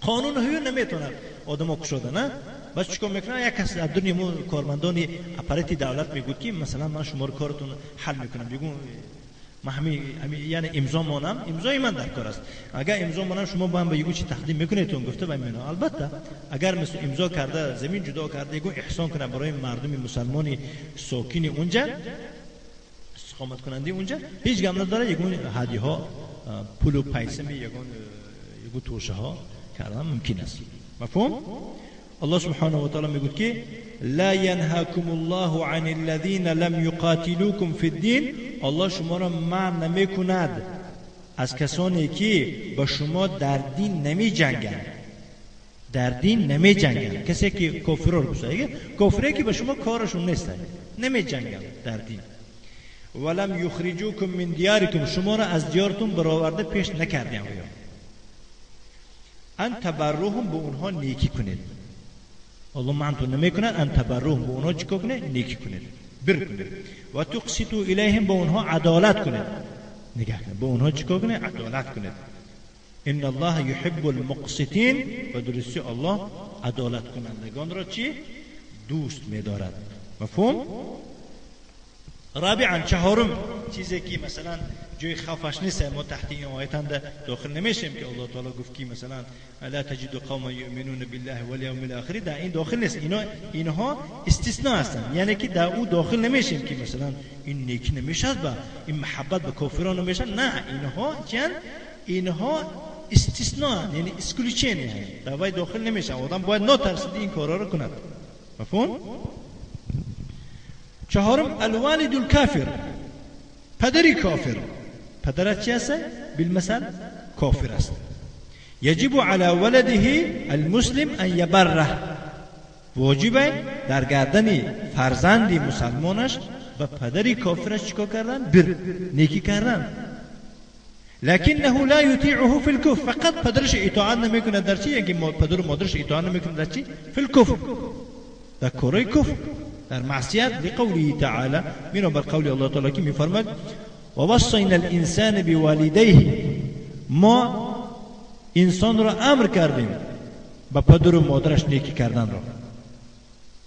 قانون هیو نمیتونه آدمو کشاده نه، بس چیکار میکنن؟ یک کس از دنیا کارمندان اپارات دولت میگوید که مثلا من شما رو کارتون حل میکنم، بگو من همین یعنی امضا مانم، امضای من در کار است، اگر امضا مانم شما با هم به یگو چی تقدیم میکنید گفته به من. البته اگر مثل امضا کرده زمین جدا کرده یگو احسان کنه برای مردم مسلمانی ساکن اونجا استقامت کننده اونجا، هیچ گم نداره یگو هدیه ها پول و پیسه می یگو توشه ها کردن ممکن است. مفهوم؟ الله سبحانه و تعالی میگوید که لا ينهاكم الله عن الذين لم يقاتلوكم في الدين، الله شما را منع نمیکند از کسانی که با شما در دین نمی جنگند، در دین نمی جنگند، کسی که کافر رو گفته، کافری که به شما کارشون نیست، نمی جنگند در دین. ولم یخرجوکم من دیارکم، شما را از دیارتون برآورده پیش نکردیم. ان تبرهم، به اونها نیکی کنید. الله منتون نمیکند، ان تبرهم، به اونها چیکار کنید؟ نیکی کنید، بر کنید. و تقسطوا الیهم، به اونها عدالت کنید. نگاه کنید، به اونها چیکار کنید؟ عدالت کنید. ان الله یحب المقسطین، و درستی الله عدالت کنندگان را چی؟ دوست می‌دارد. مفهوم؟ رابعا، چهارم چیزی که مثلا جای خوفش نیست، ما تحت این آیت هم داخل نمیشیم که الله تعالی گفت که مثلا لا تجد قوما یؤمنون بالله والیوم الاخر، در این داخل نیست. اینها استثناء هستند، یعنی که در او داخل نمیشیم که مثلا این نیکی نمیشد با این محبت به کافران نمیشد. نه، اینها چند؟ اینها استثناء، یعنی исключение، در وای داخل نمیشن. آدم باید نترسید این کارا رو کند. مفهوم؟ چهارم، الوالد الكافر، پدری کافر. پدرت چی است؟ بالمثل کافر است. یجب على ولده المسلم ان یبره، واجب در گردن فرزند مسلمانش و پدری کافرش چیکار کردن؟ بر نیکی کردن. لكنه لا يطيعه في الكفر، فقط پدرش اطاعت نمیکنه در چی؟ یعنی پدر و مادرش اطاعت نمیکنه در چی؟ فی الكفر، در کارهای کفر، در معصیت. لقوله تعالی، میرم بر قول الله تعالی که میفرماد و وصینا الانسان بوالدیه، ما انسان را امر کردیم به پدر و مادرش نیکی کردن را.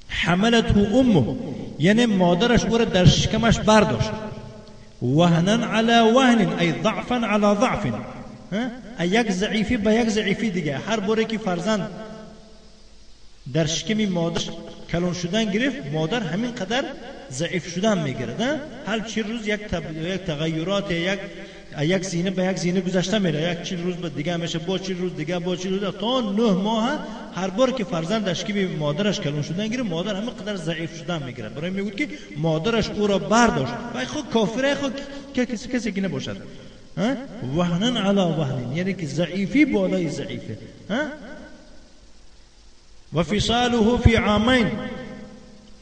حملته امه، یعنی مادرش او را در شکمش برداشت. وهنا على وهن، ای ضعفا على ضعف، یک ضعیفی به یک ضعیفی دیگه. هر باری که فرزند در شکم مادرش کلون شدن گرفت، مادر همین قدر ضعیف شدن میگیرد. هر 40 روز یک تغییرات، یک زینه به یک زینه گذشته میره، یک 40 روز به دیگه میشه، با 40 روز دیگه، با 40 روز تا 9 ماه. هر بار که فرزند در شکم مادرش کلون شدن گرفت، مادر همین قدر ضعیف شدن میگیرد. برای میگوید که مادرش او را برداشت و خود کافره، خود کسی که نباشد. وهنن علی وهن، یعنی که ضعیفی بالای ضعیفه. و فصاله فی عامین،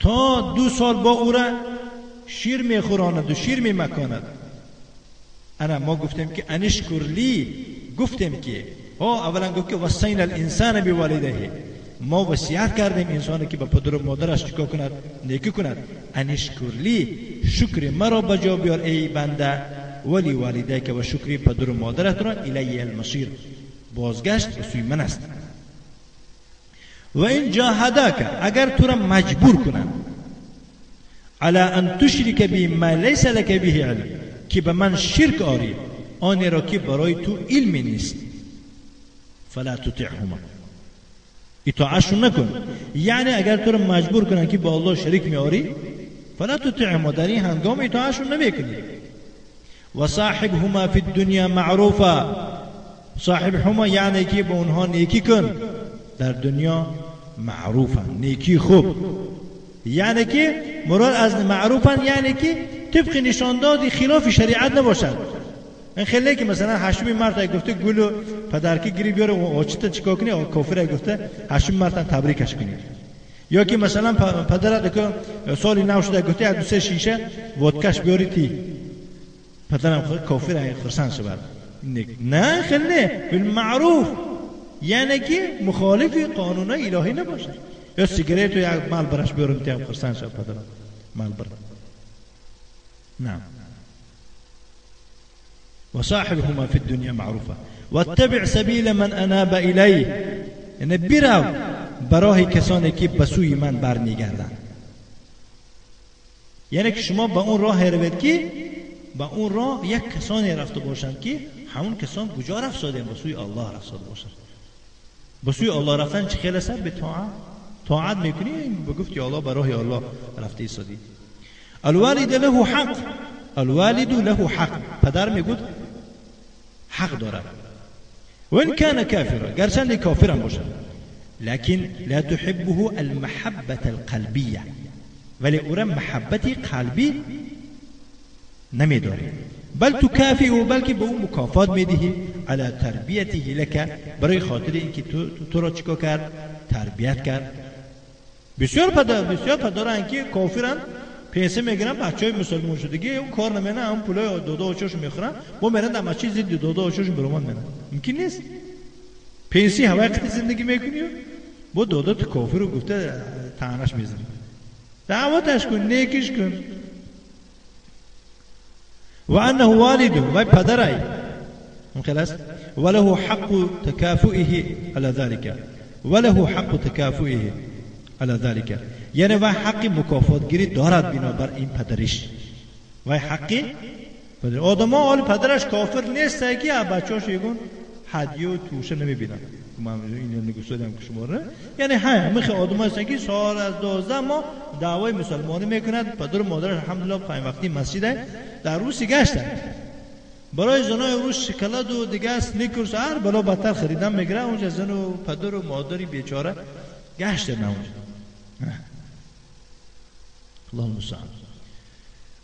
تا 2 سال با او را شیر میخوراند و شیر میمکاند. انا ما گفتیم که انشکر لی، گفتیم که ها اولا گفت که وصینا الانسان بوالدیه، ما وصیت کردیم انسان که به پدر و مادرش چیکار کند؟ نیکی کند. انشکر لی، شکر مرا به جا بیار ای بنده، ولی والدیک، و شکر پدر و مادرت را، الی المصیر، بازگشت به سوی من است. و این جاهداک، اگر تو را مجبور کنند، علی ان تشرک بی ما لیس لک به علم، که به من شرک آری آنی را که برای تو علمی نیست، فلا تطعهما، اطاعتشون نکن. یعنی اگر تو را مجبور کنند که با الله شریک میآری، فلا تطعهما، در این هنگام اطاعتشون نمیکنی. و صاحبهما فی الدنیا معروفا، صاحبهما یعنی که به اونها نیکی کن در دنیا، معروفا، نیکی خوب. یعنی که مراد از معروفا یعنی که طبق نشانداد خلاف شریعت نباشد. این خیلی که مثلا 8 مرد گفته گلو پدرکی گیری بیاره و چطور چیکار کنی، کافر گفته 8 مرد تبریکش کنی. یا که مثلا پدرت که سالی نو شده گفته 1 2 3 شیشه ودکش بیاری تی، پدرم کافر خرسان شود. نه خیلی بالمعروف، یعنی که مخالف قانون الهی نباشه. یا سیگارت و یک مال برش بیارم تی هم خرسان شد پدرم مال بر. نعم. وصاحبهما في الدنيا معروفا واتبع سبيل من اناب الیه، یعنی برو براه کسانی که به سوی من برمیگردند. یعنی که شما به اون راه روید که به اون راه یک کسانی رفته باشند که همون کسان کجا رفت ساده؟ به سوی الله رفت ساده باشند. به سوی الله رفتن چه خیلی است؟ به طاعت. طاعت میکنی به گفتی الله، به راه الله رفته ایستادی. الوالد له حق، الوالد له حق، پدر میگوید حق دارد. و این کان کافرا، گرچند کافر هم باشد، لكن لا تحبه المحبة القلبية، ولی او را محبت قلبی نمیداری. بل تکافئ، بلکه به او مکافات میدهی علی تربیته لک، برای خاطر اینکه تو را چیکار کرد؟ تربیت کرد. بسیار پدران که کافرن پیسه میگیرن بچهای مسلمان شدگی اون کار نمیکنن، هم پولای دادا آچاشو میخورن، با میرن در مسجد ضد دادا آچاشو برمان میرن. ممکن نیست. پیسی هوای قطع زندگی میکنی با دادا تو کافر رو گفته تعنش میزنی. دعوتش کن، نیکش کن. و انه والد و پدرای خلاص وله حق تكافئه على ذلك، وله حق تكافئه على ذلك، یعنی و حق مکافات گیری دارد بنابر این پدرش. و حقی پدر آدم ها حال پدرش کافر نیست که بچه‌هاش یگون هدیه و توشه نمیبینن. من اینو نگفتم که شما رو، یعنی همه آدم هستن که سال از 12 ماه دعوای مسلمانی میکند، پدر و مادرش الحمدلله پنج وقتی مسجد در روسی گشتن، برای زنای روس شکلات و دیگه سنیکرز هر بلا بدتر خریدن میگیره، اونجا زن و پدر و مادری بیچاره گشته نه اونجا. الله المستعان.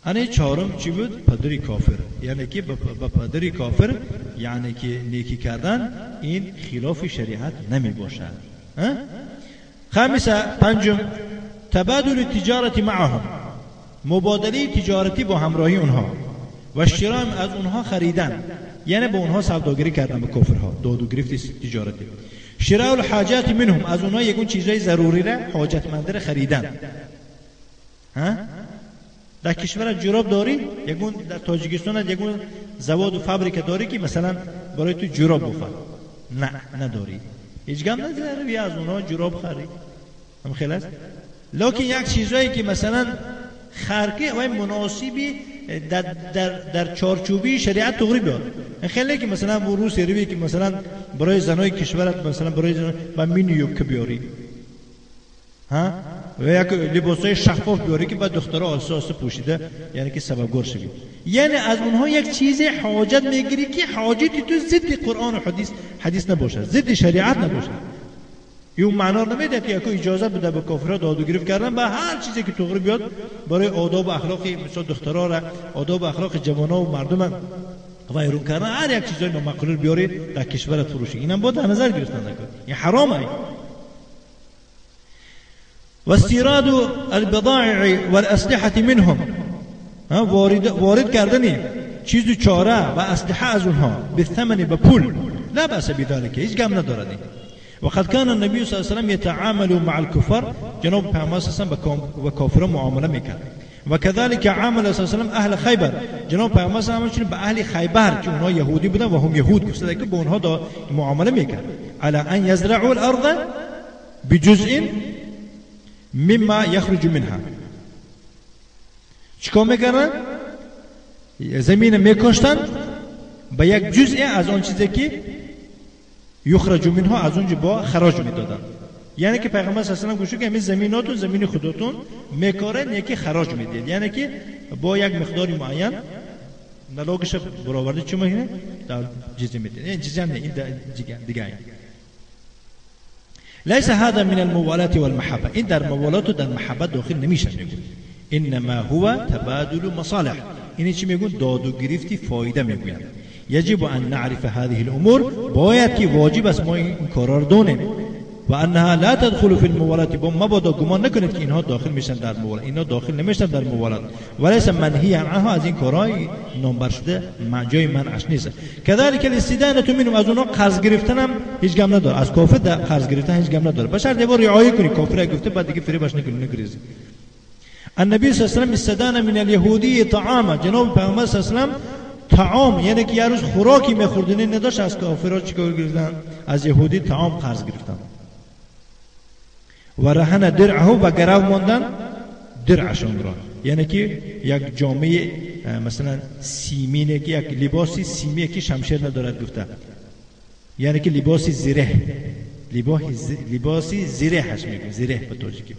انه چهارم چی بود؟ پدری کافر، یعنی که با پدری کافر یعنی که نیکی کردن این خلاف شریعت نمی باشد. خامسه، پنجم، تبادل تجارت معهم، مبادله تجارتی با همراهی اونها و شراء از اونها خریدن، یعنی با اونها سوداگری کردن با کافرها، داد و گرفت تجارتی. شراء الحاجات منهم، از اونها یکون چیزای ضروری را حاجتمنده را خریدن. ها؟ در کشور جوراب داری، یکون در تاجیکستان یکون زواد و فابریکه داری که مثلا برای تو جوراب بخر؟ نه نداری، هیچ گم نداری از اونها جوراب خرید. هم خیلی است. لکن یک چیزایی که مثلا خرکه و مناسبی در در در چارچوبی شریعت تغری بیاد. خیلی که مثلا روس روی که مثلا برای زنای کشورت مثلا برای زنای با مینیوک بیاری، ها، و یک لباسای شفاف بیاری که بعد دخترها آسه آسه پوشیده، یعنی که سببگار شوی. یعنی از اونها یک چیز حاجت میگیری که حاجتی تو ضد قرآن و حدیث نباشه، ضد شریعت نباشه. این معنا نمیده که یکو اجازه بده به کافرها داد و گرفت کردن به هر چیزی که تغری بیاد برای آداب و اخلاق مثلا دخترها را، آداب و اخلاق جوانها و مردم وایرون کردن، هر یک چیزای نامعقول بیاری در کشورت فروشی، اینم باید در نظر گرفتن نکن، این حرامه. واستيراد البضائع والأسلحة منهم، وارد کردنی چیز چاره و اسلحه از اونها بالثمن به پول، لا بأس بذلك، هیچ گم ندارد. وقد كان النبي صلى الله عليه وسلم يتعامل مع الكفار، جناب پیامبر صلی الله علیه و با کافران معامله میکرد. و كذلك عامل صلی الله علیه و اهل خیبر، جناب پیامبر صلی الله علیه و به اهل خیبر که اونها یهودی بودن و هم یهود گفته که با اونها معامله میکرد، على ان يزرعوا الارض بجزء مما یخرج منها. چیکار میکردن؟ زمین میکاشتن به یک جزء از آن چیزی که یخرج منها، از اونجا با خراج میدادن. یعنی که پیغمبر صلی الله علیه و گفت که همین زمیناتون زمین خودتون میکارن، یکی خراج میدید، یعنی که با یک مقدار معین نلاگش برآورده چی میکنه؟ در جزیه میدید. این جزیه نه، این دیگه. ليس هذا من الموالاة والمحبة، این در موالات و در محبت داخل نمیشه. میگون انما هو تبادل مصالح، این چی میگون؟ داد و گرفتی فایده میگوین. يجب ان نعرف هذه الامور، باید که واجب است ما این کارا رو دونیم. و انها لا تدخل في الموالات، با مبادا گمان نکنید که اینها داخل میشن در موالات، اینها داخل نمیشن در موالات. وليس منهی عنها، از این کارهای نامبر شده جای منعش نیست. كذلك الاستدانه منهم، از اونها قرض گرفتن هم هیچ گم نداره، از کافر قرض گرفتن هیچ گم نداره، به شرط یه بار رعایت کنی، کافر گفته بعد دیگه فریبش نکنی نگریزی. النبی صلی الله علیه و سلم استدان من اليهودی طعاما، جناب پیامبر صلی الله علیه و سلم طعام یعنی که یه روز خوراکی میخوردنی نداشت، از کافرها چیکار گرفتن؟ از یهودی طعام قرض گرفتن. و رهن درعه، و گرو ماندن درعشان را، یعنی که یک جامعه مثلا سیمینه که یک لباسی سیمیه که شمشیر ندارد گفته، یعنی که لباسی زره، لباسی زره هش میگه، زره به تاجیکی.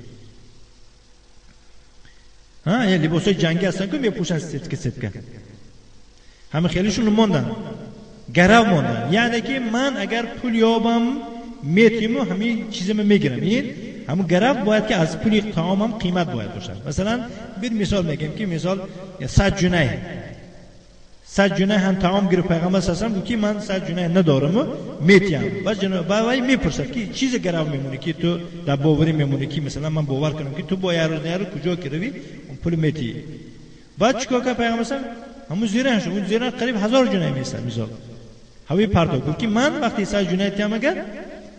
ها، یعنی لباسای جنگی هستن که میپوشن ستکه ستکه، همه خیلیشون ماندن گرو ماندن، یعنی که من اگر پول یابم میتیم و همین چیزمو میگیرم. این همون گرو باید که از پول طعامم قیمت باید باشه. مثلا بیر مثال میگیم که مثال 100 جنيه، 100 جنيه هم طعام گرفت. پیغمبر صلی الله علیه و گفت که من 100 جنيه ندارم و میتیم. بعد میپرسد که چیز گرو میمونه که تو در باوری میمونه که مثلا من باور کنم که تو با یه روز نه کجا که روی اون پول میتی. بعد چیکار کرد پیغمبر صلی همون زیره شد، اون زیره قریب 1000 جنيه میسد میزاد. هوی پرداخت گفت که من وقتی 100 جنيه تیم اگر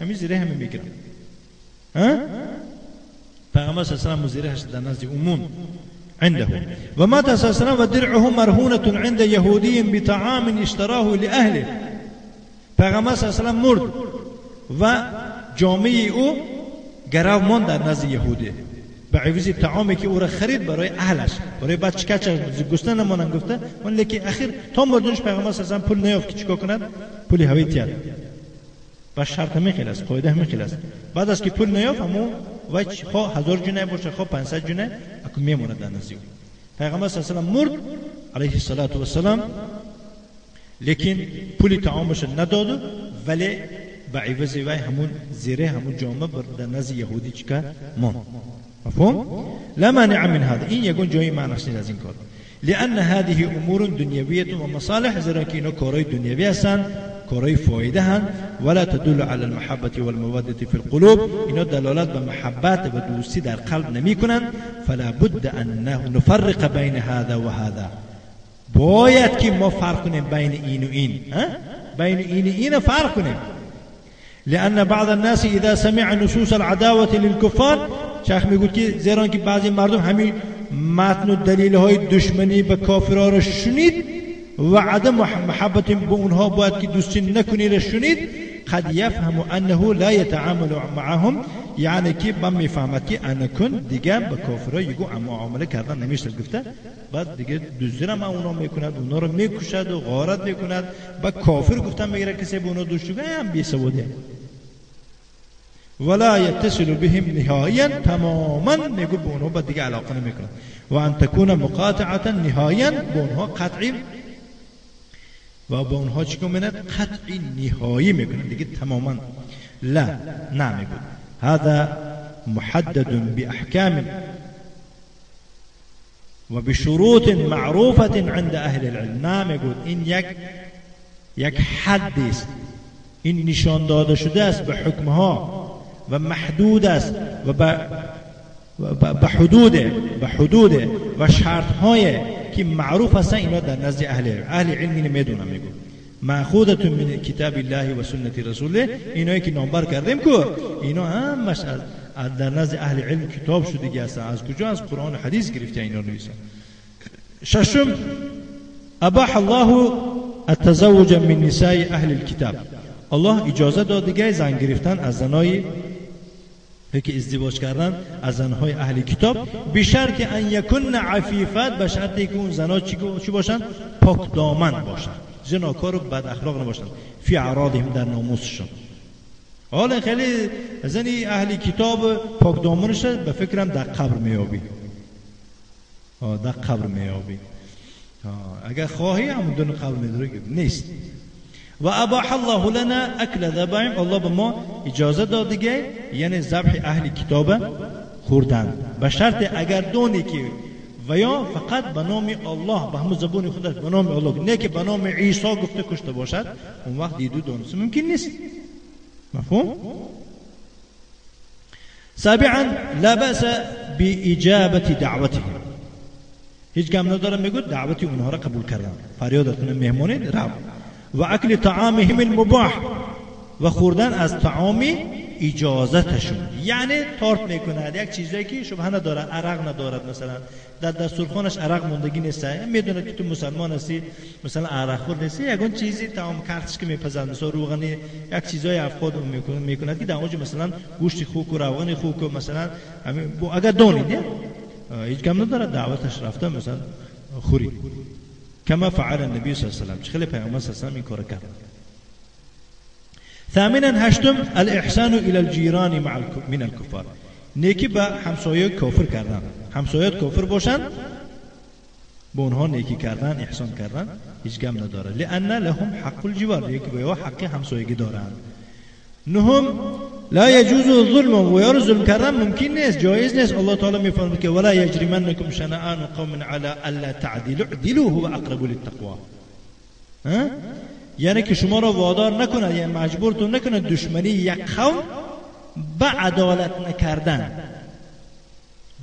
همین زیره همین میگیرم. ها؟ پیغمبر صلی الله علیه و زیره در نزد عموم عنده. ومات صلى الله عليه وسلم ودرعه مرهونة عند يهودي بطعام اشتراه لأهله. پیغمبر صلی الله علیه و مرد و جامعه او گرو ماند در نزد یهودی به عوض طعامی که او را خرید برای اهلش، برای بچه کچش گوسته نمانند گفته. ولی لیکن اخیر تا مردنش پیغمبر صلی الله علیه و پول نیافت که چیکار کند، پول هوی تیاد. و شرط همین خیلی است، قاعده همین خیلی است. بعد از که پول نیافت همون و خواه 1000 جنيه باشه خواه 500 جنيه اكو میمونه در نزد او. پیغمبر صلی الله علیه و مرد علیه الصلاة والسلام، لیکن پول طعامش نداد، ولی به عوض وی همون زیره همون جامه در نزد یهودی چیکار ماند. مفهوم؟ لا مانع من هذا. این یگون جایی معنیش نیست از این کار. لأن هذه امور دنیویه و مصالح، زیرا که اینا کارهای دنیوی هستند، کارهای فایده هن. ولا تدل على المحبة والمودة في القلوب، اینا دلالت به محبت و دوستی در قلب نمی کنند. فلا بد ان نفرق بین هذا و هذا، باید که ما فرق کنیم بین این و این، بین این و این فرق کنیم. لأن بعض الناس اذا سمع نصوص العداوة للكفار، شیخ میگوید که زیرا که بعضی مردم همین متن و دلیل های دشمنی به کافرها را شنید و عدم محبت به اونها باید که دوستی نکنی را شنید، قد یفهم انه لا یتعامل معهم، یعنی که من میفهمد که انکن دیگه به کافرها یگو معامله کردن نمیشه گفته. بعد دیگه دزدی را اونا میکند، اونا رو میکشد و غارت میکند، با کافر گفتن میگیره کسی به اونا دوستی کنه هم بی سواده. ولا يتصل بهم نهائيا، تماما میگو به اونها بعد دیگه علاقه نمیکنه. و ان تكون مقاطعه نهائيا، به اونها قطعی و با اونها چیکار میکنند؟ قطعی نهایی میکنند دیگه تماما. لا نه میگو هذا محدد باحکام و بشروط معروفة عند اهل العلم. نه میگو این یک حد است، این نشان داده شده است به حکمها و محدود است و به حدود و شرطهای که معروف هستن، اینا در نزد اهل علم، اهل علم اینو میدونن. میگو مأخوذة من کتاب الله و سنت رسوله، اینایی که نامبر کردیم که اینا همش از در نزد اهل علم کتاب شده دیگه هستن. از کجا؟ از قرآن و حدیث گرفته اینا نویسن. ششم، اباح الله التزوج من نساء اهل الكتاب، الله اجازه داد دیگه زن گرفتن از زنای که ازدواج کردن از زنهای اهل کتاب، به شرط ان یکن عفیفات، به شرطی که اون زنها چی باشن؟ پاک دامن باشن، زناکار و بد اخلاق نباشن، فی اعراضهم، در ناموسشون. حالا خیلی زنی اهل کتاب پاک دامنش به فکرم در قبر میابی، در قبر میابی، اگر خواهی هم دون قبر میداری نیست. و اباح الله لنا اکل ذبائح، الله به ما اجازه داد دیگه، یعنی ذبح اهل کتاب خوردن، به شرط اگر دونی که و یا فقط به نام الله، به همون زبون خودش به نام الله، نه که به نام عیسی گفته کشته باشد، اون وقت دیدو دانست ممکن نیست. مفهوم؟ سابعا لا بأس بإجابة دعوتهم، هیچ گم ندارم میگو دعوت اونها را قبول کردن، فریاد کنه مهمانی رو، و اکل طعامهم المباح، و خوردن از طعام اجازتشون، یعنی تارت میکند یک چیزایی که شبهه ندارد، عرق ندارد، مثلا در دستورخوانش عرق موندگی نیست، میدونه که تو مسلمان هستی، مثلا عرق خور نیستی، یکون چیزی طعام کارتش که میپزند، مثلا روغنی یک چیزای افخود میکند که در اونجا مثلا گوشت خوک و روغن خوک و مثلا اگر دونید هیچ کم ندارد دعوتش رفته مثلا خوری، کما فعل النبی صلی الله علیه و سلم، خیلی پیامبر صلی الله علیه و سلم این کار کرد. ثامنا هشتم الاحسان الى الجيران مع من الكفار، نیکی به همسایه کافر کردن، همسایات کافر باشند به اونها نیکی کردن، احسان کردن هیچ گم نداره، لان لهم حق الجوار، یکی به حق همسایگی دارند. نهم لا يجوز الظلم، و یا ظلم کردن ممکن نیست، جایز نیست. الله تعالی میفرماید که ولا یجرمنکم شنآن قوم علی الا تعدلوا اعدلوا هو اقرب للتقوا. یعنی که شما را وادار نکند، یعنی مجبورتون نکند دشمنی یک قوم به عدالت نکردن.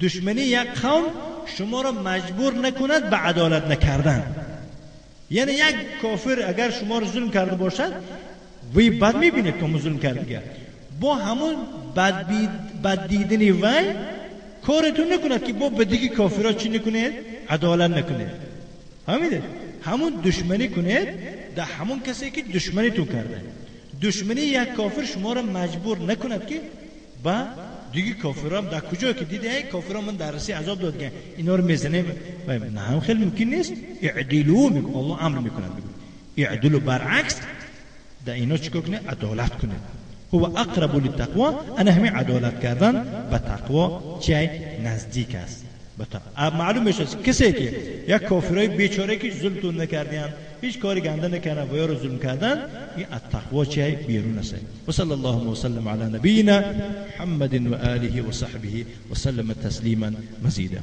دشمنی یک قوم شما را مجبور نکند به عدالت نکردن. یعنی یک کافر اگر شما را ظلم کرده باشد وی بد میبینه که ظلم کرده، با همون بد دیدنی وی کارتون نکند که با به دیگه کافرها چی نکنید؟ عدالت نکنید. فهمیده؟ همون دشمنی کنید در همون کسی که دشمنی تو کرده. دشمنی یک کافر شما را مجبور نکند که با دیگه کافرام در کجا که دیده ای کافرام من درسی عذاب داد که اینا رو میزنه، نه هم خیلی ممکن نیست. اعدلو میگه الله امر میکند، میگه اعدلو، برعکس در اینا چیکار کنه؟ عدالت کنه. هو اقرب للتقوا، انا همین عدالت کردن به تقوا چه نزدیک است. معلوم میشه کسی که یک کافرای بیچاره که ظلمتون نکردن، هیچ کاری گنده نکردن و یا رو ظلم کردن، این از تقوا چه بیرون است. و صلی الله و سلم علی نبینا محمد و آله و صحبه و سلم تسلیما مزیدا.